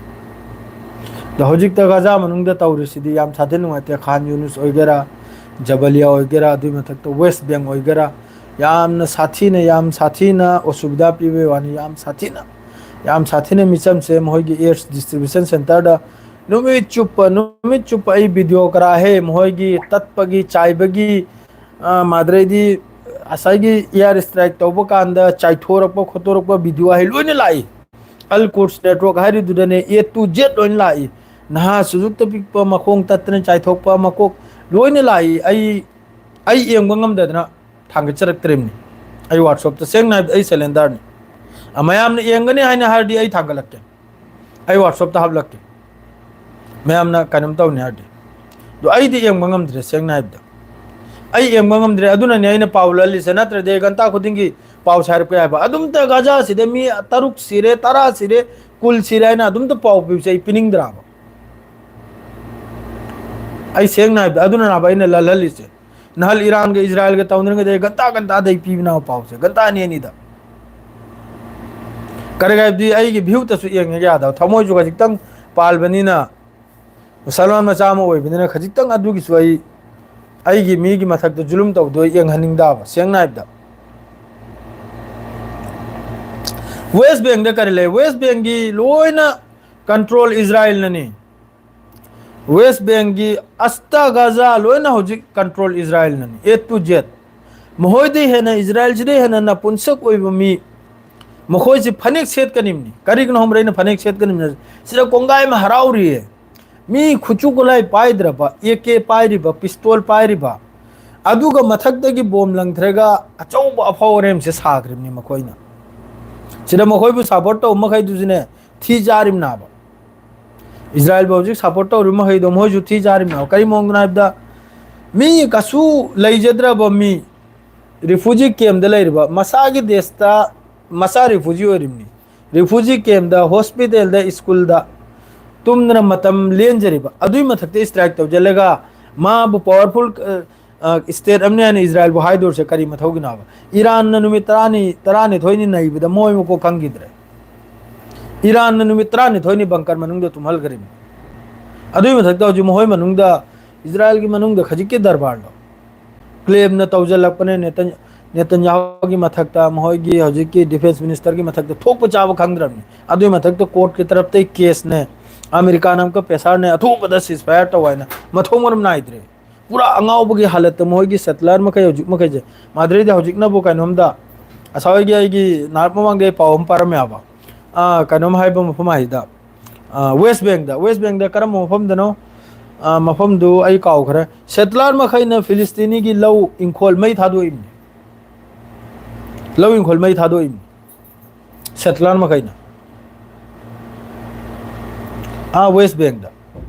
ꯑꯗꯣ ꯍꯧꯖꯤꯛꯇ ꯒꯖꯥ ꯃꯅꯨꯡꯗ ꯇꯧꯔꯤꯁꯤꯗꯤ ꯌꯥꯝ ꯁꯥꯊꯤ ꯅꯨꯡꯉꯥꯏꯇꯦ꯫ ꯈꯥꯟ ꯌꯨꯅꯨꯁ ꯑꯣꯏꯒꯦꯔꯥ, ꯖꯕꯂꯤꯌꯥ ꯑꯣꯏꯒꯦꯔꯥ, ꯑꯗꯨꯒꯤ ꯃꯊꯛꯇ ꯋꯦꯁ ꯕꯦꯡ ꯑꯣꯏꯒꯦꯔꯥ, ꯌꯥꯝꯅ ꯁꯥꯊꯤꯅ ꯌꯥꯝ ꯁꯥꯊꯤꯅ ꯑꯣꯁꯨꯕꯤꯗꯥ ꯄꯤꯕꯒꯤ ꯋꯥꯅꯤ꯫ ꯌꯥꯝ ꯁꯥꯊꯤꯅ ꯌꯥꯝ ꯁꯥꯊꯤꯅ ꯃꯤꯆꯝꯁꯦ ꯃꯈꯣꯏꯒꯤ ꯑꯦꯌꯔ ꯗꯤꯁꯇ꯭ꯔꯤꯕ꯭ꯌꯨꯁꯟ ꯁꯦꯟꯇꯔꯗ ꯅꯨꯃꯤꯠ ꯆꯨꯞꯄ ꯅꯨꯃꯤꯠ ꯆꯨꯞꯄ ꯑꯩ ꯚꯤꯗꯤꯑꯣ ꯀꯔꯥ ꯍꯦ ꯃꯈꯣꯏꯒꯤ ꯇꯠꯄꯒꯤ ꯆꯥꯏꯕꯒꯤ ꯑ, ꯃꯥꯗ꯭ꯔꯩꯗꯤ ꯉꯁꯥꯏꯒꯤ ꯑꯦꯌꯥꯔ ꯁ꯭ꯇ꯭ꯔꯥꯏꯛ ꯇꯧꯕ ꯀꯥꯟꯗ ꯆꯥꯏꯊꯣꯔꯛꯄ ꯈꯣꯠꯇꯣꯔꯛꯄ ꯚꯤꯗꯤꯑꯣ ꯍꯥꯏ ꯂꯣꯏꯅ ꯂꯥꯛꯏ꯫ ꯑꯜ ꯀꯨꯔꯁ ꯅꯦꯠꯋꯔꯛ ꯍꯥꯏꯔꯤꯗꯨꯗꯅꯦ ꯑꯦ ꯇꯨ ꯖꯦꯠ ꯂꯣꯏꯅ ꯂꯥꯛꯏ꯫ ꯅꯍꯥ ꯁꯨꯖꯨꯛꯇ ꯄꯤꯛꯄ ꯃꯈꯣꯡ ꯇꯠꯇꯅ ꯆꯥꯏꯊꯣꯛꯄ ꯃꯀꯣꯛ ꯂꯣꯏꯅ ꯂꯥꯛꯏ꯫ ꯑꯩ ꯑꯩ ꯌꯦꯡꯕ ꯉꯝꯗꯗꯅ ꯊꯥꯡꯒꯠꯆꯔꯛꯇ꯭ꯔꯤꯕꯅꯤ꯫ ꯑꯩ ꯋꯥꯔꯛꯁꯣꯞꯇ ꯁꯦꯡꯅ ꯍꯥꯏꯕꯗ ꯑꯩ ꯁꯦꯂꯦꯟꯗꯔꯅꯤ꯫ ꯑ, ꯃꯌꯥꯝꯅ ꯌꯦꯡꯒꯅꯤ ꯍꯥꯏꯅ ꯍꯥꯏꯔꯗꯤ ꯑꯩ ꯊꯥꯡꯒꯠꯂꯛꯀꯦ꯫ ꯑꯩ ꯋꯥꯔꯛꯁꯣꯞꯇ ꯍꯥꯞꯂꯛꯀꯦ꯫ ꯃꯌꯥꯝꯅ ꯀꯩꯅꯣꯝ ꯇꯧꯅꯤ ꯍꯥꯏꯔꯗꯤ꯫ ꯑꯗꯣ ꯑꯩꯗꯤ ꯌꯦꯡꯕ ꯉꯝꯗ꯭ꯔꯦ ꯁꯦꯡꯅ ꯍꯥꯏꯕꯗ꯫ ꯑꯩ ꯌꯦꯡꯕ ꯉꯝꯗ꯭ꯔꯦ ꯑꯗꯨꯅꯅꯦ ꯑꯩꯅ ꯄꯥꯎ ꯂꯜꯂꯤꯁꯦ ꯅꯠꯇ꯭ꯔꯗꯤ ꯑꯩ ꯒꯟꯇꯥ ꯈꯨꯗꯤꯡꯒꯤ ꯄꯥꯎꯁꯦ ꯍꯥꯏꯔꯛꯄ ꯌꯥꯏꯕ꯫ ꯑꯗꯨꯝꯇ ꯒꯖꯥꯁꯤꯗ ꯃꯤ ꯇꯔꯨꯛ ꯁꯤꯔꯦ ꯇꯔꯥ ꯁꯤꯔꯦ ꯀꯨꯟ ꯁꯤꯔꯦ ꯍꯥꯏꯅ ꯑꯗꯨꯝꯇ ꯄꯥꯎ ꯄꯤꯕꯁꯦ ꯑꯩ ꯄꯤꯅꯤꯡꯗ꯭ꯔꯕ꯫ ꯑꯩ ꯁꯦꯡꯅ ꯍꯥꯏꯕꯗ ꯑꯗꯨꯅꯅꯦꯕ ꯑꯩꯅ ꯂꯜꯍꯜꯂꯤꯁꯦ꯫ ꯅꯍꯜ ꯏꯔꯥꯟꯒ ꯏꯖꯔꯥꯏꯜꯒ ꯇꯧꯅꯔꯤꯉꯩꯗ ꯑꯩ ꯒꯟꯇꯥ ꯒꯟꯇꯥꯗ ꯑꯩ ꯄꯤꯕꯅꯦꯕ ꯄꯥꯎꯁꯦ ꯒꯟꯇꯥ ꯑꯅꯤ ꯑꯅꯤꯗ꯫ ꯀꯔꯤꯒꯤ ꯍꯥꯏꯕꯗꯤ ꯑꯩꯒꯤ ꯚ꯭ꯌꯨꯇꯁꯨ ꯌꯦꯡꯉꯒ ꯌꯥꯗꯕ ꯊꯃꯣꯏꯁꯨ ꯈꯖꯤꯛꯇꯪ ꯄꯥꯜꯕꯅꯤꯅ ꯃꯨꯁꯜꯃꯥꯟ ꯃꯆꯥ ꯑꯃ ꯑꯣꯏꯕꯅꯤꯅ ꯈꯖꯤꯛꯇꯪ ꯑꯗꯨꯒꯤꯁꯨ ꯑꯩ ꯑꯩꯒꯤ ꯃꯤꯒꯤ ꯃꯊꯛꯇ ꯖꯨꯂꯨꯝ ꯇꯧꯕꯗꯣ ꯑꯩ ꯌꯦꯡꯍꯟꯅꯤꯡꯗꯕ ꯁꯦꯡꯅ ꯍꯥꯏꯕꯗ꯫ ꯋꯦꯁ ꯕꯦꯡꯗ ꯀꯔꯤ ꯂꯩ? ꯋꯦꯁ ꯕꯦꯡꯒꯤ ꯂꯣꯏꯅ ꯀꯟꯇ꯭ꯔꯣꯜ ꯏꯖꯔꯥꯏꯜꯅꯅꯤ꯫ ꯋꯦꯁ ꯕꯦꯡꯒꯤ ꯑꯁꯇꯥ ꯒꯥꯖꯥ ꯂꯣꯏꯅ ꯍꯧꯖꯤꯛ ꯀꯟꯇ꯭ꯔꯣꯜ ꯏꯖꯔꯥꯏꯜꯅꯅꯤ ꯑꯦ ꯇꯨ ꯖꯦꯠ꯫ ꯃꯈꯣꯏꯗꯩ ꯍꯦꯟꯅ ꯏꯖꯔꯥꯏꯜꯁꯤꯗꯩ ꯍꯦꯟꯅ ꯅꯄꯨꯟꯁꯛ ꯑꯣꯏꯕ ꯃꯤ ꯃꯈꯣꯏꯁꯤ ꯐꯅꯦꯛ ꯁꯦꯠꯀꯅꯤꯕꯅꯤ꯫ ꯀꯔꯤꯒꯤꯅꯣ ꯈꯪꯕ꯭ꯔꯥ ꯑꯩꯅ ꯐꯅꯦꯛ ꯁꯦꯠꯀꯅꯤꯕꯅꯤ? ꯁꯤꯗ ꯀꯣꯡꯒꯥꯏ ꯑꯃ ꯍꯔꯥꯎꯔꯤꯌꯦ꯫ ꯃꯤ ꯈꯨꯠꯁꯨ ꯈꯨꯠꯂꯥꯏ ꯄꯥꯏꯗ꯭ꯔꯕ, ꯑꯦ ꯀꯦ ꯄꯥꯏꯔꯤꯕ, ꯄꯤꯁꯇꯣꯜ ꯄꯥꯏꯔꯤꯕ, ꯑꯗꯨꯒ ꯃꯊꯛꯇꯒꯤ ꯕꯣꯝ ꯂꯪꯊꯔꯒ ꯑꯆꯧꯕ ꯑꯐꯥꯎ ꯑꯔꯦꯝꯁꯦ ꯁꯥꯈ꯭ꯔꯤꯕꯅꯤ ꯃꯈꯣꯏꯅ꯫ ꯁꯤꯗ ꯃꯈꯣꯏꯕꯨ ꯁꯄꯣꯔꯠ ꯇꯧꯕ ꯃꯈꯩꯗꯨꯁꯨꯅꯦ, ꯊꯤ ꯆꯥꯔꯤꯕꯅꯥꯕ꯫ ꯏꯁꯔꯥꯌꯦꯜꯕꯨ ꯍꯧꯖꯤꯛ ꯁꯄꯣꯔꯠ ꯇꯧꯔꯤꯕ ꯃꯈꯩꯗꯣ ꯃꯈꯣꯏꯁꯨ ꯊꯤ ꯆꯥꯔꯤꯕꯅꯥꯕ꯫ ꯀꯔꯤ ꯃꯑꯣꯡꯗꯅꯣ ꯍꯥꯏꯕꯗ, ꯃꯤ ꯀꯩꯁꯨ ꯂꯩꯖꯗ꯭ꯔꯕ ꯃꯤ, ꯔꯤꯐ꯭ꯌꯨꯖꯤ ꯀꯦꯝꯗ ꯂꯩꯔꯤꯕ, ꯃꯁꯥꯒꯤ ꯗꯦꯁꯇ ꯃꯁꯥ ꯔꯤꯐ꯭ꯌꯨꯖꯤ ꯑꯣꯏꯔꯤꯕꯅꯤ꯫ ꯔꯤꯐ꯭ꯌꯨꯖꯤ ꯀꯦꯝꯗ, ꯍꯣꯁꯄꯤꯇꯥꯜꯗ, ꯁ꯭ꯀꯨꯜꯗ ꯇꯨꯝꯗꯅ ꯃꯇꯝ ꯂꯦꯟꯖꯔꯤꯕ, ꯑꯗꯨꯏ ꯃꯊꯛꯇ ꯁ꯭ꯇ꯭ꯔꯥꯏꯛ ꯇꯧꯁꯤꯜꯂꯒ ꯃꯥꯕꯨ ꯄꯋꯥꯔꯐꯨꯜ, ꯑ, ꯑ, ꯁ꯭ꯇꯦꯠ ꯑꯃꯅꯤ ꯍꯥꯏꯅ ꯏꯁꯔꯥꯌꯦꯜꯕꯨ ꯍꯥꯏꯗꯣꯔꯤꯁꯦ ꯀꯔꯤ ꯃꯊꯧꯒꯤꯅꯣꯕ? ꯏꯔꯥꯟꯅ ꯅꯨꯃꯤꯠ ꯇꯔꯥꯅꯤ, ꯇꯔꯥꯅꯤꯊꯣꯏꯅꯤ ꯅꯩꯕꯗ ꯃꯣꯏ ꯃꯀꯣꯛ ꯈꯪꯈꯤꯗ꯭ꯔꯦ꯫ ꯏꯔꯥꯟꯅ ꯅꯨꯃꯤꯠ ꯇꯔꯥꯅꯤꯊꯣꯏꯅꯤ ꯕꯪꯀꯔ ꯃꯅꯨꯡꯗ ꯇꯨꯝꯍꯜꯈ꯭ꯔꯤꯕꯅꯤ꯫ ꯑꯗꯨꯏ ꯃꯊꯛꯇ ꯍꯧꯖꯤꯛ ꯃꯈꯣꯏ ꯃꯅꯨꯡꯗ, ꯏꯁꯔꯥꯌꯦꯜꯒꯤ ꯃꯅꯨꯡꯗ ꯈꯖꯤꯛꯀꯤ ꯗꯔꯕꯥꯔꯗꯣ ꯀ꯭ꯂꯦꯝꯅ ꯇꯧꯁꯤꯜꯂꯛꯄꯅꯦ꯫ ꯅꯦꯇꯟ-, ꯅꯦꯇꯟꯌꯥꯍꯨꯒꯤ ꯃꯊꯛꯇ, ꯃꯈꯣꯏꯒꯤ ꯍꯧꯖꯤꯛꯀꯤ ꯗꯤꯐꯦꯟꯁ ꯃꯤꯅꯤꯁꯇꯔꯒꯤ ꯃꯊꯛꯇ ꯊꯣꯛꯄ ꯆꯥꯕ ꯈꯪꯗ꯭ꯔꯕꯅꯤ꯫ ꯑꯗꯨꯒꯤ ꯃꯊꯛꯇ ꯀꯣꯔꯠꯀꯤ ꯇꯔꯞꯇꯩ ꯀꯦꯁꯅꯦ, ꯑꯃꯦꯔꯤꯀꯥꯅ ꯑꯃꯨꯛꯀ ꯄ꯭ꯔꯦꯁꯔꯅꯦ, ꯑꯊꯨꯕꯗ ꯁꯤꯖꯐꯥꯌꯔ ꯇꯧ ꯍꯥꯏꯅ ꯃꯊꯣꯡ ꯃꯔꯝ ꯅꯥꯏꯗ꯭ꯔꯦ꯫ ꯄꯨꯔꯥ ꯑꯉꯥꯎꯕꯒꯤ ꯍꯥꯂꯠꯇ ꯃꯈꯣꯏꯒꯤ ꯁꯦꯇꯂꯔ ꯃꯈꯩ ꯍꯧꯖꯤꯛ ꯃꯈꯩꯁꯦ꯫ ꯃꯥꯗ꯭ꯔꯤꯗ ꯍꯧꯖꯤꯛꯅꯕꯨ ꯀꯩꯅꯣꯝꯗ, ꯉꯁꯥꯏꯒꯤ ꯑꯩꯒꯤ ꯅꯍꯥꯛ ꯃꯃꯥꯡꯗ ꯑꯩ ꯄꯥꯎ ꯑꯃ ꯄꯥꯔꯝꯃꯦꯕ꯫ ꯑꯥ, ꯀꯩꯅꯣꯝ ꯍꯥꯏꯕ ꯃꯐꯝ ꯍꯥꯏꯁꯤꯗ, ꯑꯥ, ꯋꯦꯁ ꯕꯦꯡꯗ, ꯋꯦꯁ ꯕꯦꯡꯗ ꯀꯔꯝꯕ ꯃꯐꯝꯗꯅꯣ? ꯑꯥ, ꯃꯐꯝꯗꯨ ꯑꯩ ꯀꯥꯎꯈ꯭ꯔꯦ꯫ ꯁꯦꯇꯂꯔ ꯃꯈꯩꯅ ꯐꯤꯂꯤꯁꯇꯤꯅꯤꯒꯤ ꯂꯧ ꯏꯪꯈꯣꯜ ꯃꯩ ꯊꯥꯗꯣꯛꯏꯕꯅꯤ꯫ ꯂꯧ ꯏꯪꯈꯣꯜ ꯃꯩ ꯊꯥꯗꯣꯛꯏꯕꯅꯤ ꯁꯦꯇꯂꯔ ꯃꯈꯩꯅ꯫ ꯑꯥ, ꯋꯦꯁ ꯕꯦꯡꯗ꯫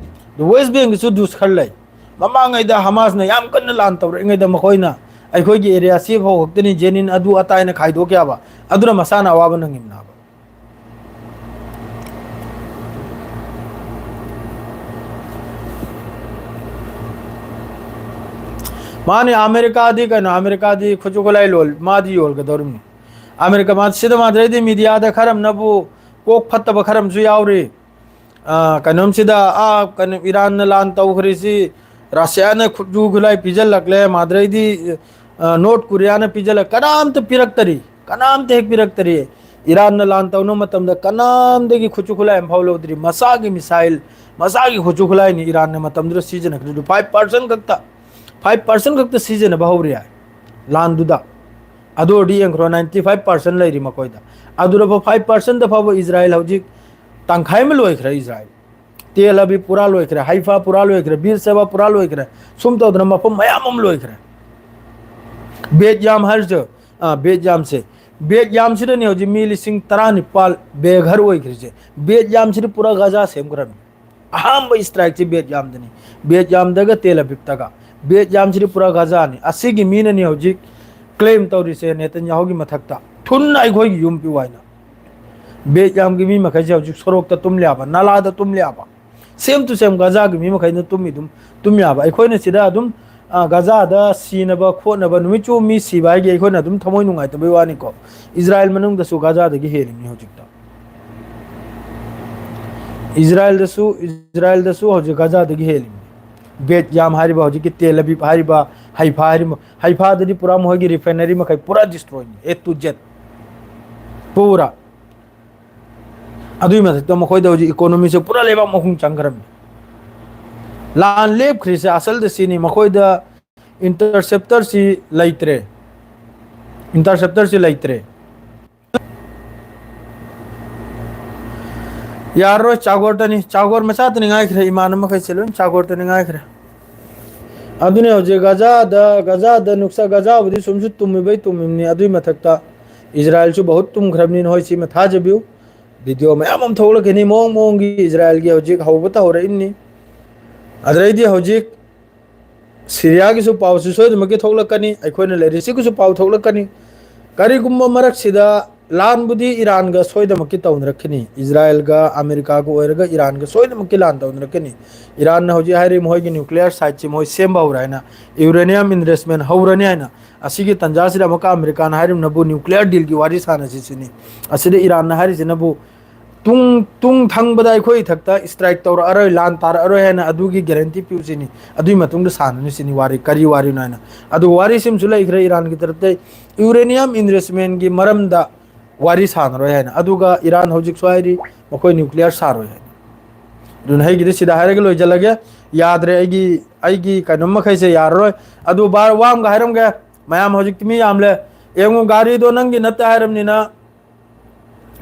ꯋꯦꯁ ꯕꯦꯡꯗꯁꯨ ꯗꯨꯁ ꯈꯔ ꯂꯩ꯫ ꯃꯃꯥꯡꯉꯩꯗ ꯍꯃꯥꯁꯅ ꯌꯥꯝ ꯀꯟꯅ ꯂꯥꯟ ꯇꯧꯔꯛꯏꯉꯩꯗ ꯃꯈꯣꯏꯅ ꯑꯩꯈꯣꯏꯒꯤ ꯑꯦꯔꯤꯌꯥ ꯁꯤ ꯐꯥꯎ ꯈꯛꯇꯅꯤ, ꯖꯦꯅꯤꯟ ꯑꯗꯨ ꯑꯇꯥ ꯍꯥꯏꯅ ꯈꯥꯏꯗꯣꯛꯈꯤ ꯍꯥꯏꯕ꯫ ꯑꯗꯨꯅ ꯃꯁꯥꯅ ꯑꯋꯥꯕ ꯅꯪꯉꯤꯕꯅꯦꯕ꯫ ꯃꯥꯅꯤ, ꯑꯃꯦꯔꯤꯀꯥꯗꯤ ꯀꯩꯅꯣ, ꯑꯃꯦꯔꯤꯀꯥꯗꯤ ꯈꯨꯠꯁꯨ ꯈꯨꯠꯂꯥꯏ ꯂꯣꯜ-, ꯃꯥꯗꯤ ꯌꯣꯜꯒꯗꯧꯔꯤꯕꯅꯤ꯫ ꯑꯃꯦꯔꯤꯀꯥ ꯃꯥ-, ꯁꯤꯗ ꯃꯥꯗ꯭ꯔꯩꯗꯤ ꯃꯤꯗꯤꯌꯥꯗ ꯈꯔ ꯑꯃꯅꯕꯨ ꯀꯣꯛ ꯐꯠꯇꯕ ꯈꯔ ꯑꯃꯁꯨ ꯌꯥꯎꯔꯤ꯫ ꯑꯥ, ꯀꯩꯅꯣꯝꯁꯤꯗ, ꯑꯥ, ꯀꯩꯅꯣ, ꯏꯔꯥꯟꯅ ꯂꯥꯟ ꯇꯧꯈ꯭ꯔꯤꯁꯤ, ꯔꯁꯤꯌꯥꯅ ꯈꯨꯠꯁꯨ ꯈꯨꯠꯂꯥꯏ ꯄꯤꯖꯜꯂꯛꯂꯦ, ꯃꯥꯗ꯭ꯔꯩꯗꯤ, ꯑꯥ, ꯅꯣꯔꯠ ꯀꯣꯔꯤꯌꯥꯅ ꯄꯤꯖꯜꯂꯛ-, ꯀꯅꯥꯝꯇ ꯄꯤꯔꯛꯇꯔꯤ, ꯀꯅꯥꯝꯇ ꯍꯦꯛ ꯄꯤꯔꯛꯇꯔꯤ꯫ ꯏꯔꯥꯟꯅ ꯂꯥꯟ ꯇꯧꯅꯕ ꯃꯇꯝꯗ ꯀꯅꯥꯝꯗꯒꯤ ꯈꯨꯠꯁꯨ ꯈꯨꯠꯂꯥꯏ ꯑꯃꯐꯥꯎ ꯂꯧꯗ꯭ꯔꯤ꯫ ꯃꯁꯥꯒꯤ ꯃꯤꯁꯥꯏꯜ, ꯃꯁꯥꯒꯤ ꯈꯨꯠꯁꯨ ꯈꯨꯠꯂꯥꯏꯅꯤ ꯏꯔꯥꯟꯅ ꯃꯇꯝꯗꯨꯗ ꯁꯤꯖꯤꯟꯅꯈ꯭ꯔꯤꯗꯨ꯫ ꯐꯥꯏꯚ ꯄꯥꯔꯁꯦꯟ ꯈꯛꯇ, ꯐꯥꯏꯚ ꯄꯥꯔꯁꯦꯟ ꯈꯛꯇ ꯁꯤꯖꯤꯟꯅꯕ ꯍꯧꯔꯤ ꯍꯥꯏ ꯂꯥꯟꯗꯨꯗ꯫ ꯑꯗꯨ ꯑꯣꯏꯔꯗꯤ ꯌꯦꯡꯈ꯭ꯔꯣ, ninety five percent ꯂꯩꯔꯤ ꯃꯈꯣꯏꯗ꯫ ꯑꯗꯨꯗ five percent ꯐꯥꯎꯕ ꯏꯖꯔꯥꯏꯜ ꯍꯧꯖꯤꯛ ꯇꯪꯈꯥꯏ ꯑꯃ ꯂꯣꯏꯈ꯭ꯔꯦ꯫ ꯏꯖꯔꯥꯏꯜ, ꯇꯦꯜ ꯑꯕꯤꯕ ꯄꯨꯔꯥ ꯂꯣꯏꯈ꯭ꯔꯦ, ꯍꯩꯐꯥ ꯄꯨꯔꯥ ꯂꯣꯏꯈ꯭ꯔꯦ, ꯕꯤꯔ ꯁꯦꯕꯥ ꯄꯨꯔꯥ ꯂꯣꯏꯈ꯭ꯔꯦ꯫ ꯁꯨꯝ ꯇꯧꯗꯅ ꯃꯐꯝ ꯃꯌꯥꯝ ꯑꯃ ꯂꯣꯏꯈ꯭ꯔꯦ꯫ ꯕꯦꯠ ꯌꯥꯝ ꯍꯥꯏꯔꯤꯁꯦ, ꯑꯥ, ꯕꯦꯠ ꯌꯥꯝꯁꯦ, ꯕꯦꯠ ꯌꯥꯝꯁꯤꯗꯅꯦ ꯍꯧꯖꯤꯛ ꯃꯤ ꯂꯤꯁꯤꯡ ꯇꯔꯥꯅꯤꯄꯥꯜ ꯕꯦꯘꯔ ꯑꯣꯏꯈ꯭ꯔꯤꯁꯦ꯫ ꯕꯦꯠ ꯌꯥꯝꯁꯤꯗꯤ ꯄꯨꯔꯥ ꯒꯖꯥ ꯁꯦꯝꯈ꯭ꯔꯕꯅꯤ꯫ ꯑꯍꯥꯟꯕ ꯏꯁꯇ꯭ꯔꯥꯏꯛꯁꯤ ꯕꯦꯠ ꯌꯥꯝꯗꯅꯤ, ꯕꯦꯠ ꯌꯥꯝꯗꯒ ꯇꯦꯜ ꯑꯕꯤꯕꯇꯒ꯫ ꯕꯦꯠ ꯌꯥꯝꯁꯤꯗꯤ ꯄꯨꯔꯥ ꯒꯖꯥꯅꯤ꯫ ꯑꯁꯤꯒꯤ ꯃꯤꯅꯅꯤ ꯍꯧꯖꯤꯛ ꯀ꯭ꯂꯦꯝ ꯇꯧꯔꯤꯁꯦ ꯅꯦꯇꯟꯌꯥꯍꯨꯒꯤ ꯃꯊꯛꯇ, "ꯊꯨꯅ ꯑꯩꯈꯣꯏꯒꯤ ꯌꯨꯝ ꯄꯤꯌꯨ" ꯍꯥꯏꯅ꯫ ꯕꯦꯠ ꯌꯥꯝꯒꯤ ꯃꯤ ꯃꯈꯩꯁꯦ ꯍꯧꯖꯤꯛ ꯁꯣꯔꯣꯛꯇ ꯇꯨꯝ ꯌꯥꯕ, ꯅꯥꯂꯥꯗ ꯇꯨꯝ ꯌꯥꯕ, ꯁꯦꯝ ꯇꯨ ꯁꯦꯝ ꯒꯖꯥꯒꯤ ꯃꯤ ꯃꯈꯩꯅ ꯇꯨꯝꯃꯤ ꯑꯗꯨꯝ ꯇꯨꯝ ꯌꯥꯕ꯫ ꯑꯩꯈꯣꯏꯅ ꯁꯤꯗ ꯑꯗꯨꯝ, ꯑ, ꯒꯖꯥꯗ ꯁꯤꯅꯕ ꯈꯣꯠꯅꯕ ꯅꯨꯃꯤꯠ ꯆꯨꯞꯄ ꯃꯤ ꯁꯤꯕ ꯍꯥꯏꯒꯤ ꯑꯩꯈꯣꯏꯅ ꯑꯗꯨꯝ ꯊꯃꯣꯏ ꯅꯨꯡꯉꯥꯏꯇꯕꯩ ꯋꯥꯅꯤꯀꯣ꯫ ꯏꯖꯔꯥꯏꯜ ꯃꯅꯨꯡꯗꯁꯨ ꯒꯖꯥꯗꯒꯤ ꯍꯦꯜꯂꯤꯕꯅꯤ ꯍꯧꯖꯤꯛꯇ꯫ ꯏꯖꯔꯥꯏꯜꯗꯁꯨ, ꯏꯖꯔꯥꯏꯜꯗꯁꯨ ꯍꯧꯖꯤꯛ ꯒꯖꯥꯗꯒꯤ ꯍꯦꯜꯂꯤꯕꯅꯤ꯫ ꯕꯦꯠ ꯌꯥꯝ ꯍꯥꯏꯔꯤꯕ, ꯍꯧꯖꯤꯛꯀꯤ ꯇꯦꯜ ꯑꯕꯤꯕ ꯍꯥꯏꯔꯤꯕ, ꯍꯩꯐꯥ ꯍꯥꯏꯔꯤꯕ, ꯍꯩꯐꯥꯗꯗꯤ ꯄꯨꯔꯥ ꯃꯈꯣꯏꯒꯤ ꯔꯤꯐꯥꯏꯅꯔꯤ ꯃꯈꯩ ꯄꯨꯔꯥ ꯗꯤꯁꯇ꯭ꯔꯣꯏꯅꯤ, A to Z꯫ ꯄꯨꯔꯥ꯫ ꯑꯗꯨꯒꯤ ꯃꯊꯛꯇ ꯃꯈꯣꯏꯗ ꯍꯧꯖꯤꯛ ꯏꯀꯣꯅꯣꯃꯤꯁꯦ ꯄꯨꯔꯥ ꯂꯩꯕꯥꯛ ꯃꯈꯨꯝ ꯆꯪꯈ꯭ꯔꯕꯅꯤ꯫ ꯂꯥꯟ ꯂꯦꯞꯈ꯭ꯔꯤꯁꯦ ꯑꯁꯜꯗ ꯁꯤꯅꯤ, ꯃꯈꯣꯏꯗ ꯏꯟꯇꯔꯁꯦꯞꯇꯔꯁꯤ ꯂꯩꯇ꯭ꯔꯦ꯫ ꯏꯟꯇꯔꯁꯦꯞꯇꯔꯁꯤ ꯂꯩꯇ꯭ꯔꯦ꯫ ꯌꯥꯔꯔꯣꯏ, ꯆꯥꯒꯣꯔꯇꯅꯤ, ꯆꯥꯒꯣꯔ ꯃꯆꯥꯇꯅꯤ ꯉꯥꯏꯈ꯭ꯔꯦ, ꯏꯃꯥꯟꯅꯕ ꯃꯈꯩꯁꯦ ꯂꯣꯏ ꯆꯥꯒꯣꯔꯇꯅꯤ ꯉꯥꯏꯈ꯭ꯔꯦ꯫ ꯑꯗꯨꯅꯦ ꯍꯧꯖꯤꯛ ꯒꯖꯥꯗ, ꯒꯖꯥꯗ ꯅꯨꯡꯁꯥ, ꯒꯖꯥꯕꯨꯗꯤ ꯁꯨꯝꯁꯨ ꯇꯨꯝꯃꯤꯕꯩ ꯇꯨꯝꯃꯤꯕꯅꯤ, ꯑꯗꯨꯏ ꯃꯊꯛꯇ ꯏꯖꯔꯥꯏꯜꯁꯨ ꯕꯍꯨꯠ ꯇꯨꯝꯈ꯭ꯔꯕꯅꯤꯅ ꯍꯣꯏ ꯁꯤꯃ ꯊꯥꯖꯕꯤꯌꯨ꯫ ꯚꯤꯗꯤꯑꯣ ꯃꯌꯥꯝ ꯑꯃ ꯊꯣꯛꯂꯛꯀꯅꯤ, ꯃꯑꯣꯡ ꯃꯑꯣꯡꯒꯤ ꯏꯖꯔꯥꯏꯜꯒꯤ ꯍꯧꯖꯤꯛ ꯍꯧꯕꯇ ꯍꯧꯔꯛꯏꯕꯅꯤ꯫ ꯑꯗꯩꯗꯤ ꯍꯧꯖꯤꯛ ꯁꯤꯔꯤꯌꯥꯒꯤꯁꯨ ꯄꯥꯎꯁꯤ ꯁꯣꯏꯗꯅꯃꯛꯀꯤ ꯊꯣꯛꯂꯛꯀꯅꯤ, ꯑꯩꯈꯣꯏꯅ ꯂꯩꯔꯤꯁꯤꯒꯤꯁꯨ ꯄꯥꯎ ꯊꯣꯛꯂꯛꯀꯅꯤ꯫ ꯀꯔꯤꯒꯨꯝꯕ ꯃꯔꯛꯁꯤꯗ ꯂꯥꯟꯕꯨꯗꯤ ꯏꯔꯥꯟꯒ ꯁꯣꯏꯗꯅꯃꯛꯀꯤ ꯇꯧꯅꯔꯛꯈꯤꯅꯤ, ꯏꯖꯔꯥꯏꯜꯒ ꯑꯃꯦꯔꯤꯀꯥꯒ ꯑꯣꯏꯔꯒ ꯏꯔꯥꯟꯒ ꯁꯣꯏꯗꯅꯃꯛꯀꯤ ꯂꯥꯟ ꯇꯧꯅꯔꯛꯀꯅꯤ꯫ ꯏꯔꯥꯟꯅ ꯍꯧꯖꯤꯛ ꯍꯥꯏꯔꯤ ꯃꯈꯣꯏꯒꯤ ꯅ꯭ꯌꯨꯀ꯭ꯂꯤꯌꯔ ꯁꯥꯏꯠꯁꯤ ꯃꯈꯣꯏ ꯁꯦꯝꯕ ꯍꯧꯔꯦ ꯍꯥꯏꯅ, ꯌꯨꯔꯦꯅꯤꯌꯝ ꯏꯟꯚꯦꯁꯃꯦꯟ ꯍꯧꯔꯅꯤ ꯍꯥꯏꯅ꯫ ꯑꯁꯤꯒꯤ ꯇꯥꯟꯖꯥꯁꯤꯗ ꯑꯃꯨꯛꯀ ꯑꯃꯦꯔꯤꯀꯥꯅ ꯍꯥꯏꯔꯤꯕꯅꯕꯨ ꯅ꯭ꯌꯨꯀ꯭ꯂꯤꯌꯔ ꯗꯤꯜꯒꯤ ꯋꯥꯔꯤ ꯁꯥꯟꯅꯁꯤ ꯁꯤꯅꯤ꯫ ꯑꯁꯤꯗ ꯏꯔꯥꯟꯅ ꯍꯥꯏꯔꯤꯁꯤꯅꯕꯨ ꯇꯨꯡ, ꯇꯨꯡ ꯊꯪꯕꯗ ꯑꯩꯈꯣꯏ ꯏꯊꯛꯇ ꯏꯁꯇ꯭ꯔꯥꯏꯛ ꯇꯧꯔꯛꯑꯔꯣꯏ, ꯂꯥꯟ ꯇꯥꯔꯛꯑꯔꯣꯏ ꯍꯥꯏꯅ ꯑꯗꯨꯒꯤ ꯒꯦꯔꯦꯟꯇꯤ ꯄꯤꯌꯨꯁꯤꯅꯤ꯫ ꯑꯗꯨꯒꯤ ꯃꯇꯨꯡꯗ ꯁꯥꯟꯅꯅꯤꯁꯤꯅꯤ ꯋꯥꯔꯤ, ꯀꯔꯤ ꯋꯥꯔꯤꯅꯣ ꯍꯥꯏꯅ꯫ ꯑꯗꯨꯒ ꯋꯥꯔꯤꯁꯤꯃꯁꯨ ꯂꯩꯈ꯭ꯔꯦ ꯏꯔꯥꯟꯒꯤ ꯇꯔꯞꯇ, ꯌꯨꯔꯦꯅꯤꯌꯝ ꯏꯟꯚꯦꯁꯃꯦꯟꯒꯤ ꯃꯔꯝꯗ ꯋꯥꯔꯤ ꯁꯥꯟꯅꯔꯣꯏ ꯍꯥꯏꯅ꯫ ꯑꯗꯨꯒ ꯏꯔꯥꯟ ꯍꯧꯖꯤꯛꯁꯨ ꯍꯥꯏꯔꯤ ꯃꯈꯣꯏ ꯅ꯭ꯌꯨꯀ꯭ꯂꯤꯌꯔ ꯁꯥꯔꯣꯏ ꯍꯥꯏꯅ꯫ ꯑꯗꯨꯅ ꯑꯩꯒꯤꯗꯤ ꯁꯤꯗ ꯍꯥꯏꯔꯒ ꯂꯣꯏꯁꯤꯜꯂꯒꯦ꯫ ꯌꯥꯗ꯭ꯔꯦ, ꯑꯩꯒꯤ, ꯑꯩꯒꯤ ꯀꯩꯅꯣꯝ ꯃꯈꯩꯁꯦ ꯌꯥꯔꯔꯣꯏ꯫ ꯑꯗꯨ ꯚꯥꯏ, ꯋꯥ ꯑꯃꯒ ꯍꯥꯏꯔꯝꯒꯦ, ꯃꯌꯥꯝ ꯍꯧꯖꯤꯛꯇꯤ ꯃꯤ ꯌꯥꯝꯂꯦ꯫ ꯌꯦꯡꯉꯨ, ꯒꯥꯔꯤꯗꯣ ꯅꯪꯒꯤ ꯅꯠꯇꯦ ꯍꯥꯏꯔꯕꯅꯤꯅ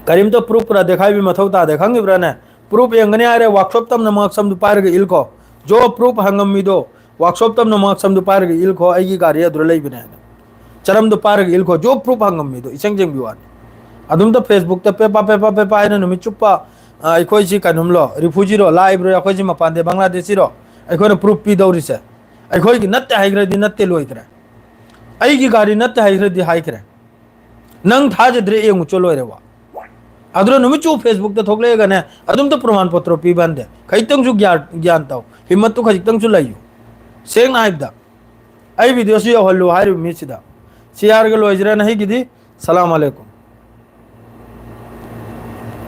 ꯀꯔꯤꯝꯇ ꯄ꯭ꯔꯨꯐ ꯄꯨꯔꯥ ꯗꯦꯈꯥꯏꯕꯤ ꯃꯊꯧ ꯇꯥꯗꯦ, ꯈꯪꯉꯤꯕ꯭ꯔꯥꯅꯦ? ꯄ꯭ꯔꯨꯐ ꯌꯦꯡꯒꯅꯤ ꯍꯥꯏꯔꯦ, ꯋꯥꯛꯁꯣꯞ ꯇꯝꯅ ꯃꯉꯛ ꯁꯝꯗꯨ ꯄꯥꯏꯔꯒ ꯏꯜꯈꯣ꯫ ꯖꯣ ꯄ꯭ꯔꯨꯐ ꯍꯪꯉꯝꯃꯤꯗꯣ, ꯋꯥꯛꯁꯣꯞ ꯇꯝꯅ ꯃꯉꯛ ꯁꯝꯗꯨ ꯄꯥꯏꯔꯒ ꯏꯜꯈꯣ, "ꯑꯩꯒꯤ ꯒꯥꯔꯤ ꯑꯗꯨꯗ ꯂꯩꯕꯅꯦ" ꯍꯥꯏꯅ꯫ ꯆꯔꯝꯗꯣ ꯄꯥꯏꯔꯒ ꯏꯜꯈꯣ, ꯖꯣ ꯄ꯭ꯔꯨꯐ ꯍꯪꯉꯝꯃꯤꯗꯣ ꯏꯁꯦꯡ ꯁꯦꯡꯕꯤ ꯋꯥꯅꯤ꯫ ꯑꯗꯨꯝꯇ ꯐꯦꯁꯕꯨꯛꯇ ꯄꯦꯄꯥ ꯄꯦꯄꯥ ꯄꯦꯄꯥ ꯍꯥꯏꯅ ꯅꯨꯃꯤꯠ ꯆꯨꯞꯄ, ꯑ, "ꯑꯩꯈꯣꯏꯁꯤ ꯀꯩꯅꯣꯝꯂꯣ, ꯔꯤꯐ꯭ꯌꯨꯖꯤꯔꯣ, ꯂꯥꯛꯏꯕ꯭ꯔꯣ, ꯑꯩꯈꯣꯏꯁꯤ ꯃꯄꯥꯟꯗ ꯕꯪꯒ꯭ꯂꯥꯗꯦꯁꯤꯔꯣ?" ꯑꯩꯈꯣꯏꯅ ꯄ꯭ꯔꯨꯐ ꯄꯤꯗꯧꯔꯤꯁꯦ꯫ ꯑꯩꯈꯣꯏꯒꯤ ꯅꯠꯇꯦ ꯍꯥꯏꯈ꯭ꯔꯗꯤ ꯅꯠꯇꯦ, ꯂꯣꯏꯈ꯭ꯔꯦ꯫ "ꯑꯩꯒꯤ ꯒꯥꯔꯤ ꯅꯠꯇꯦ" ꯍꯥꯏꯈ꯭ꯔꯗꯤ ꯍꯥꯏꯈ꯭ꯔꯦ꯫ ꯅꯪ ꯊꯥꯖꯗ꯭ꯔꯦ, ꯌꯦꯡꯉꯨ ꯆꯣ, ꯂꯣꯏꯔꯦ ꯋꯥ꯫ ꯑꯗꯨꯅ ꯅꯨꯃꯤꯠ ꯆꯨꯞꯄ ꯐꯦꯁꯕꯨꯛꯇ ꯊꯣꯛꯂꯛꯑꯒꯅꯦ, ꯑꯗꯨꯝꯇ ꯄ꯭ꯔꯃꯥꯟ ꯄꯣꯠꯇ꯭ꯔꯣ ꯄꯤꯕ ꯍꯟꯗꯦ꯫ ꯈꯖꯤꯛꯇꯪꯁꯨ ꯒ꯭ꯌꯥꯟ, ꯒ꯭ꯌꯥꯟ ꯇꯧ, ꯍꯤꯝꯃꯠꯇꯨ ꯈꯖꯤꯛꯇꯪꯁꯨ ꯂꯩꯌꯨ꯫ ꯁꯦꯡꯅ ꯍꯥꯏꯕꯗ, ꯑꯩ ꯚꯤꯗꯤꯑꯣꯁꯨ ꯌꯧꯍꯜꯂꯨ ꯍꯥꯏꯔꯤꯕ ꯃꯤꯁꯤꯗ꯫ ꯁꯤ ꯍꯥꯏꯔꯒ ꯂꯣꯏꯖꯔꯦ ꯅꯍꯩꯒꯤꯗꯤ꯫ ꯁꯂꯥꯝ ꯑꯂꯩꯀꯨꯝ꯫